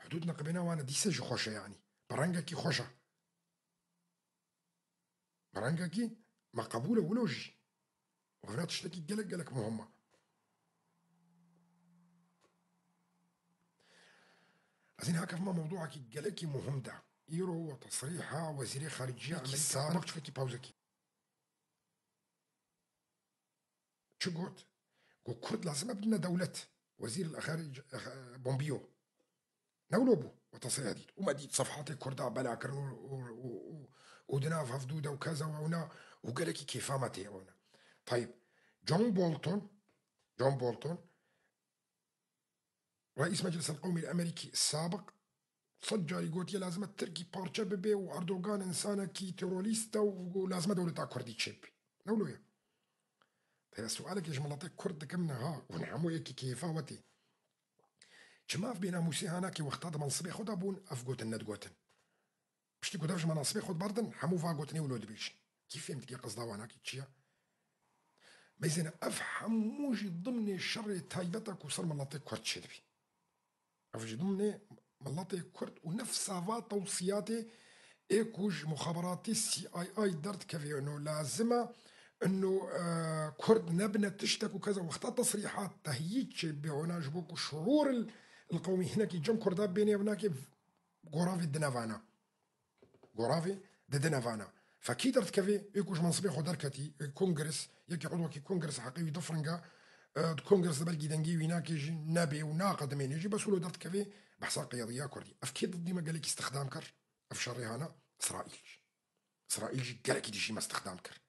hudûd neqibêna wane dîse jî xweş e yanî. Bi rengekî xweş e. Bi rengekî me qebûl e wilo jî. Û vira tiştekî gelek gelek muhim e. Ez ê niha kevime mewduakî gelekî muhim de. Îro we tesrîha Wezîrê Xariciya Amerîka, sabiq çikekî pawzekî. Çi got? Got Kurd lazim e bidine dewlet. Wezîr el-Xaric, eh, Pompeo. Ne wilo bû, we tesrîha dît. Û me dît sefhatê Kurda bela kirin û, û, û, û, û di nav hevdû de û keza wewna û gelekî kêfa me tê wewna. Tayib, John Bolton, John Bolton, Reîs Meclis el Qewmî el Emerîkî sabiq, sed carî gotiye lazim e Tirkî parçe bibe û Erdogan insanekî terorîst e û, û lazim e dewleta Kurdî çêbibe. Ne wilo ye. Te sualekê ji miletê Kurd dikim niha û hemû yekî kêfa we tê. Çima ev bênamûsê hanakê wexta di mensibê xwe de bûn, ev gotin nedigotin? Piştî ku dev ji menasibê xwe diberdin, hemû va gotinê wilo dibêjin. Kî fêm dike qezda wanakî çi ye? Meyzêne ev hemû jî dimnê şerê taybet e ku ser miletê Kurd çêdibî. Ev jî dimnê miletê Kurd û nefsa va tewsiyatê ê ku ji muxaberatê C I A derdikeve ino lazim e ino, e, Kurd nebine tiştek û keza wexta tesrîhat tehyîd çêbibe ona ji bo ku şurûr il, il qewmî hinekî cem Kurda bênê ev nake goravê dinevana. Goravê di dinevana. Fekî derdikevê, ê ku ji mensibê xwe derketî, ê kongres, yekî udwekî kongres heqê wî difiringa, e, di kongres de belkî dengê wî nakê jî nebê û naqedimênê jî, bes wilo derdikevê behsa qeyadiya Kurdî. Ev kê didî me gelekî stixdam kir? Ev şerê hana Îsraîl jî. Îsraîl jî gelekî dijî me stixdam kir.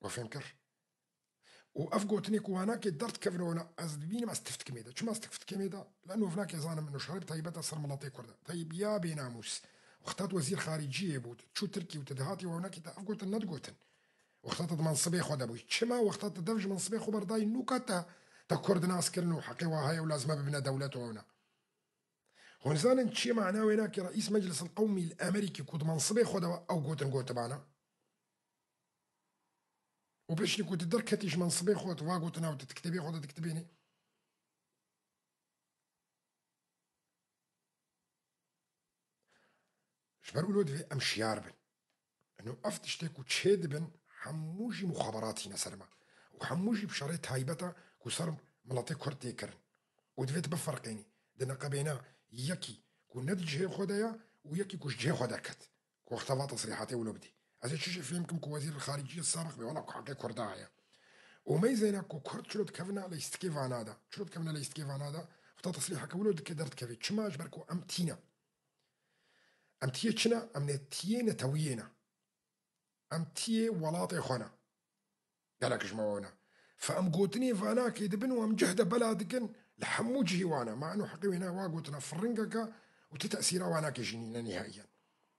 We fêm kir? Û ev gotinê ku wanakê derdikevin wana, ez dibînim ez tiftikimê de. Çima ez tiftikimê de? Leno vinakê zanim min û şerê bi taybet e ser miletê Kurd e. Tayîb ya bênamûs. Wexta tu wezîr xariciyê bû, tu çû Tirkî û tu dihatî wanakê te ev gotin nedigotin. Wexta te di mensibê xwe de bûyî. Çima wexta te dev ji mensibê xwe berdayî nûka te, te Kurd nas kirin û heqê wa heye û lazim e bibine dewlet û ewna. Hûn zanin çi mana wê nake Reîs Meclis el Qewmî li Amerîkî ku di mensibê xwe de ew gotin gotibana? Û piştî ku tu derketî ji mensibê xwe, tu va gotina û tu di kitêbê xwe de dikitibênî. Ji ber wilo divê em şiyar bin. Ev tiştê ku çê dibin, hemû jî muxaberatî ne ser me. Û hemû jî bi şerê taybet e ku ser miletê Kurd tê kirin. Û divê tu biferqênî. Di neqebêna yekî ku ne di cihê xwe de ye û yekî ku ji cihê xwe derket. Ku wexta va tesrîhatê wilo bidî. Ez ê çi jî fêm kim ku wezîr xariciyê sabiq bê, wela ku heqê Kurda heye. Û meyzêne ku Kurd çilo dikevine leyîstikê vana de. Çilo dikevine leyîstikê vana de. Wexta tesrîheke wilo dike derdikevê. Çima? Ji ber ku em tîne. Em tiyê çi ne? Em ne tiyê netewiyê ne. Em tiyê welatê xwe ne. Gelek ji me wan e. Fe em gotinê vanakê dibin û em cih de bela dikin, li hemû cihî wan e. Ma eno heqê wê ne, wa gotina firingeke û ti tesîra wanakê jî nîne nîhaiyen.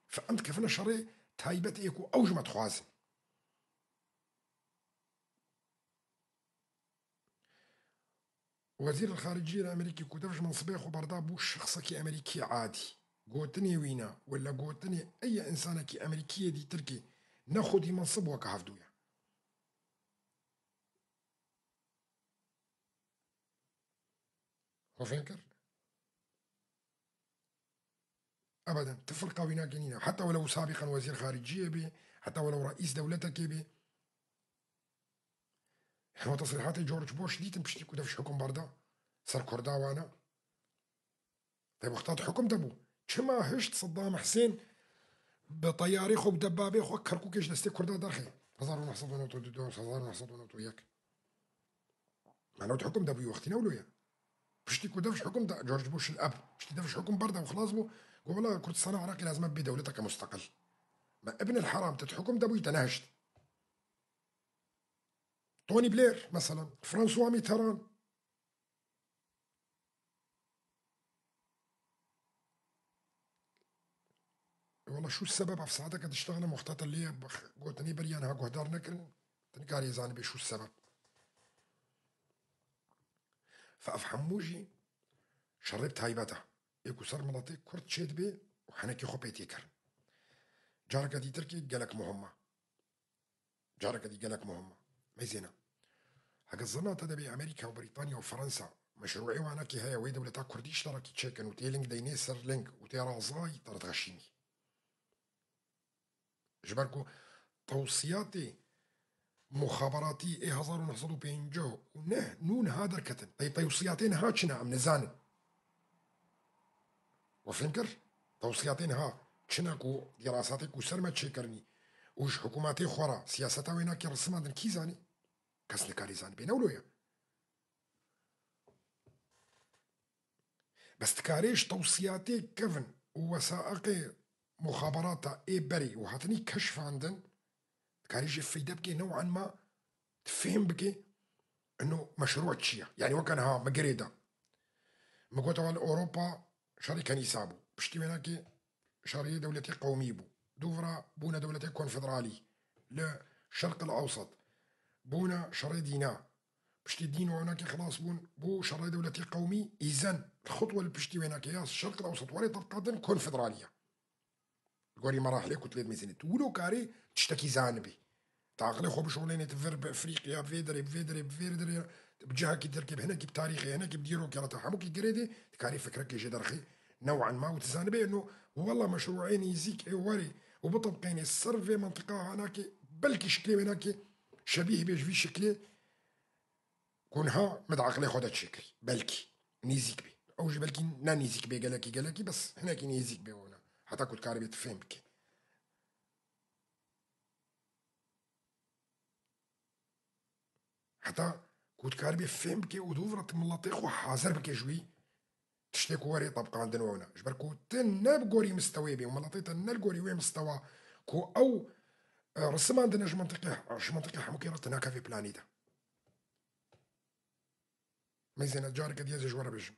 Fe em dikevine şerê taybet ê ku ew ji me dixwazin. Wezîr el-Xariciyê li Amerîkî ku dev ji mensibê xwe berda bû şexsekî Amerîkî adî. Gotinê wî ne, wele gotinê ey insanekî Amerîkiyê dîtirkî ne xwedî mensib weke hevdû ye. Xwe fêm kir? Ebeden, ti firqa wî nake nîne. Heta welew sabiqen wezîr xariciyê bê, heta welew reîs dewletekê bê. Hema tesrîhatê George Bush dîtin piştî ku dev ji hukum berda ser Kurda wana. Te wexta di hukum de bû. Çima hişt Saddam Husên bi teyarê xwe, bi debabê xwe Kerkûkê ji destê Kurda derxê? Hezar û neh sed û newt û du, hezar û neh sed û newt û yek. Mano di hukum de bû wextî ne wilo ye. Piştî ku dev ji hukum de, George Bush el eb, piştî dev ji hukum berda û xilas bû, got, wela Kurdistana Iraqê lazim e bê dewleteke musteqil. Me Ibn el Haram, te di hukum de bûyî, te nehişt. Tony Blair, mesela, François Mitterrand. Wela şu sebeb ev saeteke diştexile muxtete lê gotinê beriya niha guhdar nekirin. Tu nikarî zanibê şu sebeb. Fe ev hemû jî şerê bi taybet e. Ê ku ser miletê Kurd çêdibê û henekê xwe pê tê kirin. Careke dîtirkî gelek muhim e. Careke dî gelek muhim e. Meyzêne. Heke zirna te de bê Amerîka û Brîtanya û Fransa meşrûê wanakî heye wê dewleta Kurdî îşterakî çêkin û tê ling deynê ser ling û tê razayî te re dixeşînî. Ji ber ku tewsiyatê muxaberatî ê hezar û neh sed û pêncî û neh nû niha derketin. Tey-, tewsiyatê niha çi ne em nizanin. We fêm kir? Tewsiyatê niha çi ne ku dîrasatê ku ser me çêkirinî û ji hikûmetê xwe re siyaseta wê nakê risimandin kî zanî? Kes nikarî zanî. Bê ne wilo ye. Bes dikarê ji tewsiyatê kevin û wesaiqê muxaberata ê berê û hatinî keşfandin, dikarê jê feyde bikê, new'an ma tu fêm bikê, ino meşrû çi ye? Yanî weke niha min girê da. Min got, ewa li Ewropa şerê kenîsa bû. Piştî wênakê şerê dewletê qewmî bû. Dûvra bûne dewletê konfederalî. Li Şerq el Ewsat bûne şerê dîna. Piştî dîn û ewnakê xilas bûn, bû şerê dewletê qewmî, îzen xutwe li piştî wênakê ya Şerq el Ewsat were tebqatin konfederaliya. Li gorî merahilê ku tu lê dimêzînî. Tu wilo karî tiştekî zanibî. Tu aqilê xwe bişolênê, tu vir bi Efrîqiya, bi vê derê, bi vê derê, bi vê derê, bi cihekî Tirkê, bi hinekî bi tarîxê, hinekî bi dîrokê re, tu hemûkî girêdê, tu karî fikrekê jê derxî. New'an ma û tu zanibê, no, wela meşrûê nêzîk ê werê û bitebqênê ser vê mentiqa hanakê, belkî şiklê wênakê şebîh bê ji vî şiklê ku niha min di aqilê xwe de çêkirî. Belkî nêzîk bê. Ew jî belkî ne nêzîk bê gelekî gelekî, bes hinekî nêzîk bê ona. Heta ku dikaribê tu fêm bikê. Heta ku dikaribê fêm bikê û dûvra tu miletê xwe hazir bikê ji wî. Tiştê ku werê tebqandin wewne. Ji ber ku tu ne bi gorî mistewê bê û miletê te ne li gorî wê mistewa ku ew, e, risimandine ji mentiqê, ji mentiqê hemûkê re tu nakevê planî de. Meyzêne careke diye ez ji we re bêjim.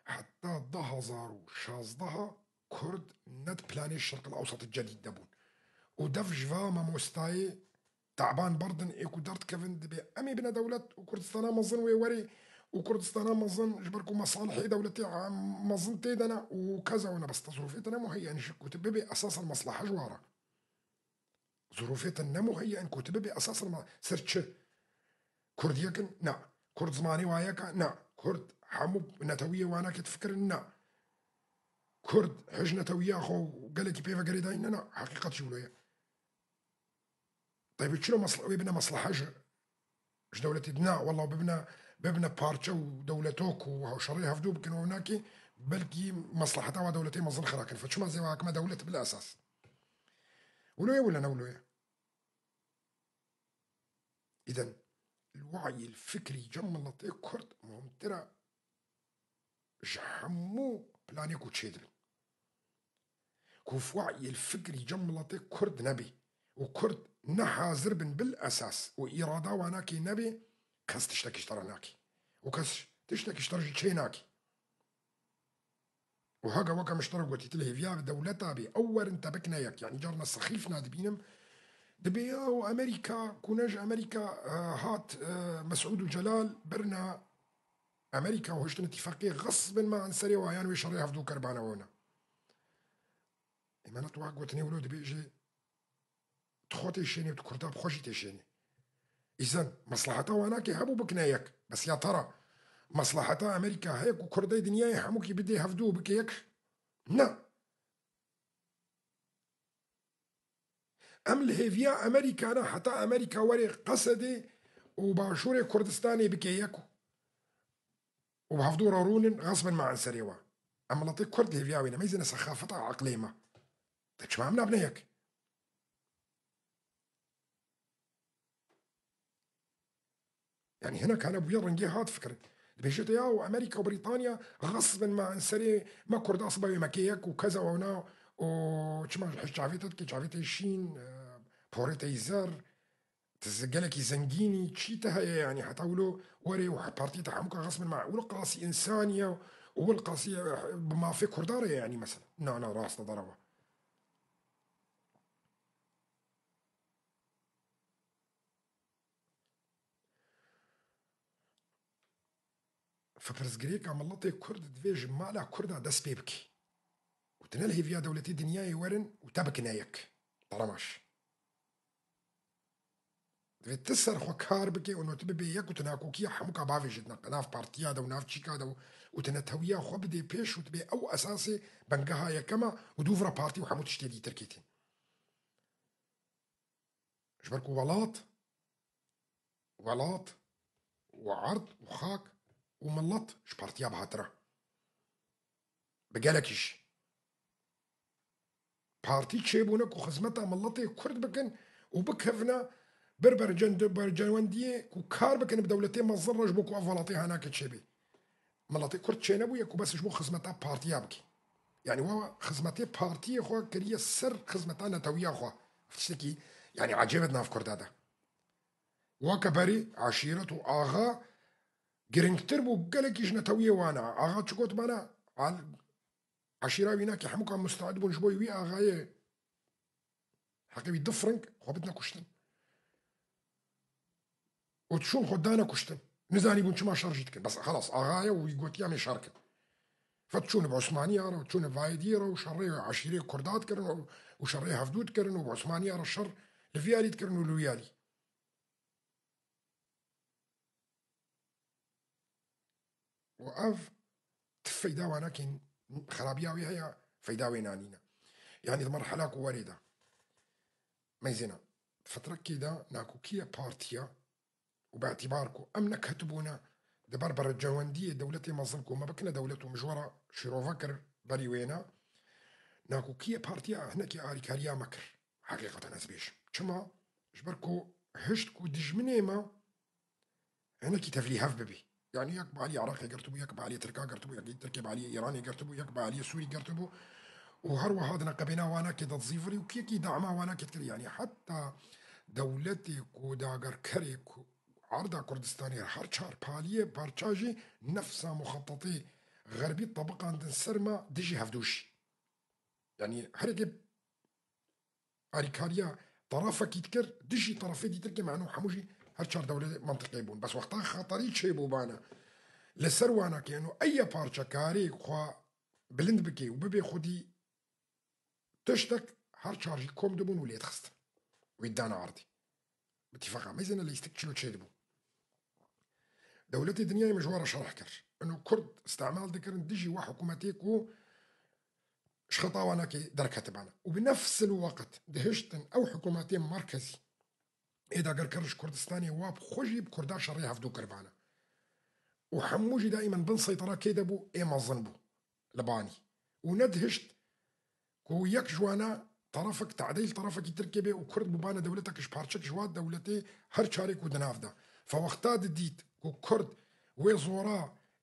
Heta du hezar û şazdeh Kurd ne di planê Şerqil Ewsat Cedîd de bûn. Û dev ji va mamostayê Taban berdin ê ku derdikevin dibê em ê bine dewlet û Kurdistana mezin wê werê û Kurdistana mezin ji ber ku mesalihê dewletê, em, mezin tê de ne û keza wina bes te zirûfê te ne muheyyen ji ku tu bibê esas el mesleha ji wara. Zirûfê te ne muheyyen ku tu bibê esas el me-, ser çi? Kurd yek in? Na. Kurd zimanê wa yek e? Na. Kurd hemû netewiyê wanakê difikirin? Na. Kurd hij netewiya xwe û gelekî pê ve girêdayî? Ne, na. Heqîqet jî wilo ye. Taybî çilo mesle-, wê bine meslehe ji, ji dewletê dina, wela bibine, bibine parçe û dewletok û şerê hevdû bikin û nakê, belkî mesleheta wa dewletê mezin xira kin. Fe çima zê wa hakime dewlet bil esas. Wilo ye wila ne wilo ye. Îden, li wayî li fikrî cem miletê Kurd muhimtir e ji hemû planê ku çêdibin. Ku wayî li fikrî cem miletê Kurd nebê û Kurd ne hazir bin bil esas û îrada wanakê nebê, kes tiştekî ji te re nakê. Û kes tiştekî ji te re jî çê nakê. Û hega weke min ji te re gotî, tu li hêviya dewleta bî, ew werin te bikine yek. Yanî carna sexîf nadibînim. Dibê ya û Amerîka, ku ne ji Amerîka, e, hat, e, Mesûd û Celal birna Amerîka û hiştin îtîfaqê xesbin me an serê wa yan wê şerê hevdû keribane wewna. Ê me ne tu wek gotinê wilo dibêjê. Tu xwe têşênî û tu Kurda bi xwe jî têşênî. Îzen, mesleheta wanakê hebû bikine yek. Bes ya te re mesleheta Amerîka heye ku Kurdê dinyayê hemûkî bidê hevdû û bike yek? Ne. Em li hêviya Amerîka ne, heta Amerîka were Qesedê û Başûrê Kurdistanê bike yek û bi hevdû re rûnin, xesbin me an serê we. Em miletê Kurd li hêviya wê ne. Me îzine sexafeta eqlê me. Te çima em nabine yek? Yanî hinek hene bûye rengê hat fikirin. Dibêje te ya û Amerîka û Brîtanya xesbin me an serê me Kurda sibe wê mekê yek û keza wewna û çima ji hiç çavê te dike, çavê te şîn, e, porê te yî zer, tu zi-, gelekî zengînî, çî te heye yanî heta wilo werê û partiyê te hemûka xesbin me. Wilo qasî însanî ye û wil qasî, e, bi mafê Kurda re ye yanî mesela. Na, na, rast e derewa. Fipirsgirêka miletê Kurd divê ji mala Kurda dest pê bike. Û tu ne li hêviya dewletê dinyayê werin û te bikine yek. Taramaş. Divê tu ser xwe kar bike û no tu bibê yek û tu nakokiya hemûka bavêjitine nav partiya de û nav çîka de û, û tu netewiya xwe bidê pêş û tu bê ew esasê bengeha yekema û dûv re partî û hemû tiştê dîtir kêtîn. Ji ber ku welat, welat û erd û xak û milet ji partiya bihatira. Bi gelekî jî. Partî çêbûne ku xizmeta miletê Kurd bikin û bikevine ber bercend-, bercewendiyê ku kar bikin bi dewletê mezin re ji bo ku ev welatê hanake çêbê. Miletê Kurd çênebûye ku bes ji bo xizmeta partiya bike. Yanî wa xizmetê partiyê xwe kiriye ser xizmeta netewiya xwe. Tiştekî, yanî, ecêb e di nav Kurda de. Weke berî eşîret û axa giringtir bû, gelekî ji netewiyê wan e. Axa çi got bana? Al-, eşîra wî nake hemûka musteîd bûn ji bo wî axayê heqê wî du firing xwe bidine kuştin. Û çûn xwe dane kuştin. Nizanîbûn çima şer jî dikin. Bes xelas, axa ye û wî gotiya em ê şer kin. Fet çûn bi Osmaniya re û çûn bi Vayediyê re û şerê eşîrê Kurda dikirin û, û şerê hevdû dikirin û bi Osmaniya re şer li vî alî dikirin û li wî alî. Û ev ti feyda wana kên, xerabiya wê heye, feyda wê nanîne. Yanî di merhela ku werê de. Meyzêna, fetrekê de nakokiye partiya û bi îtîbar ku em neketibûne di ber bercewendiyê dewletê mezin ku me bikine dewlet û min ji we re şîrove kir berî wêne, nakokiye partiya hinekî arîkariya me kir. Heqîqeten ez bêjim. Çima? Ji ber ku hişt ku dijminê me hinekî tevlîhev bibî. Yanî yek bi alî Iraqê girtibû, yek bi alî Tirka girtibû, yek Tirkê bi alî Îranê girtibû, yek bi alî Sûrî girtibû û her wiha di neqebêna wanakê de dizîvirî û kiyekî dama wanakê dikir. Yanî heta dewletê ku dagerkerê ku arda Kurdistanê her çar paliyê parça jî nefsa muxetetê xerbî tebiqandin ser me dijî hevdû jî. Yanî herêkê arîkariya terafekî dikir, dijî terafê dîtirkê me eno hemû jî her çar dewletê mentiqê bûn. Bes wexta xeterî çêbûbane li ser wanakê eno eye parçekarê xwe bilind bike û bibê xwedî tiştek, her çar jî kom dibûn û lê dixistin. Wî dana ardî. Bi tîfaqa mezin e lîstik çilo çêdibû. Dewletê dinyayê min ji we re şerh kir. Ino Kurd îstemal dikirin dijî we hikûmetê ku ji xeta wanakê derketibane. Û bi nefsil weqt dihiştin ew hikûmetê merkezî ê dagerker ji Kurdistanê wa bi xwe jî bi Kurda şerê hevdû kiribana. Û hemû jî daîmen bin seytera kê de bû, ê mezin bû li banî. Û nedihişt ku yek ji wana terefek tadî li terefekî Tirkiyê bê û Kurd bûbane dewletek ji parçek ji wa dewletê her çarê ku di nav de. Fe wexta didît ku Kurd wê zora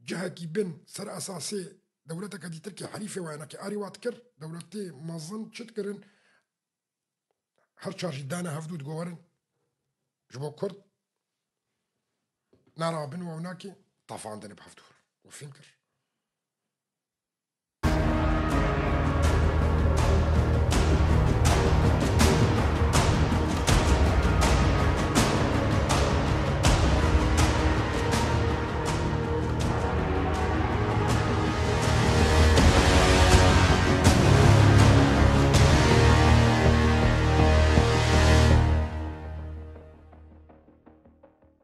cihekî bin ser esasê dewleteke dî Tirkiye herîfê wa ye, nekê arî wa dikir, dewletê mezin çi dikirin? Her çar jî dane hevdû digorin. Ji bo Kurd nara bin we winakê tafandine bi hevdû. Û fîn kir.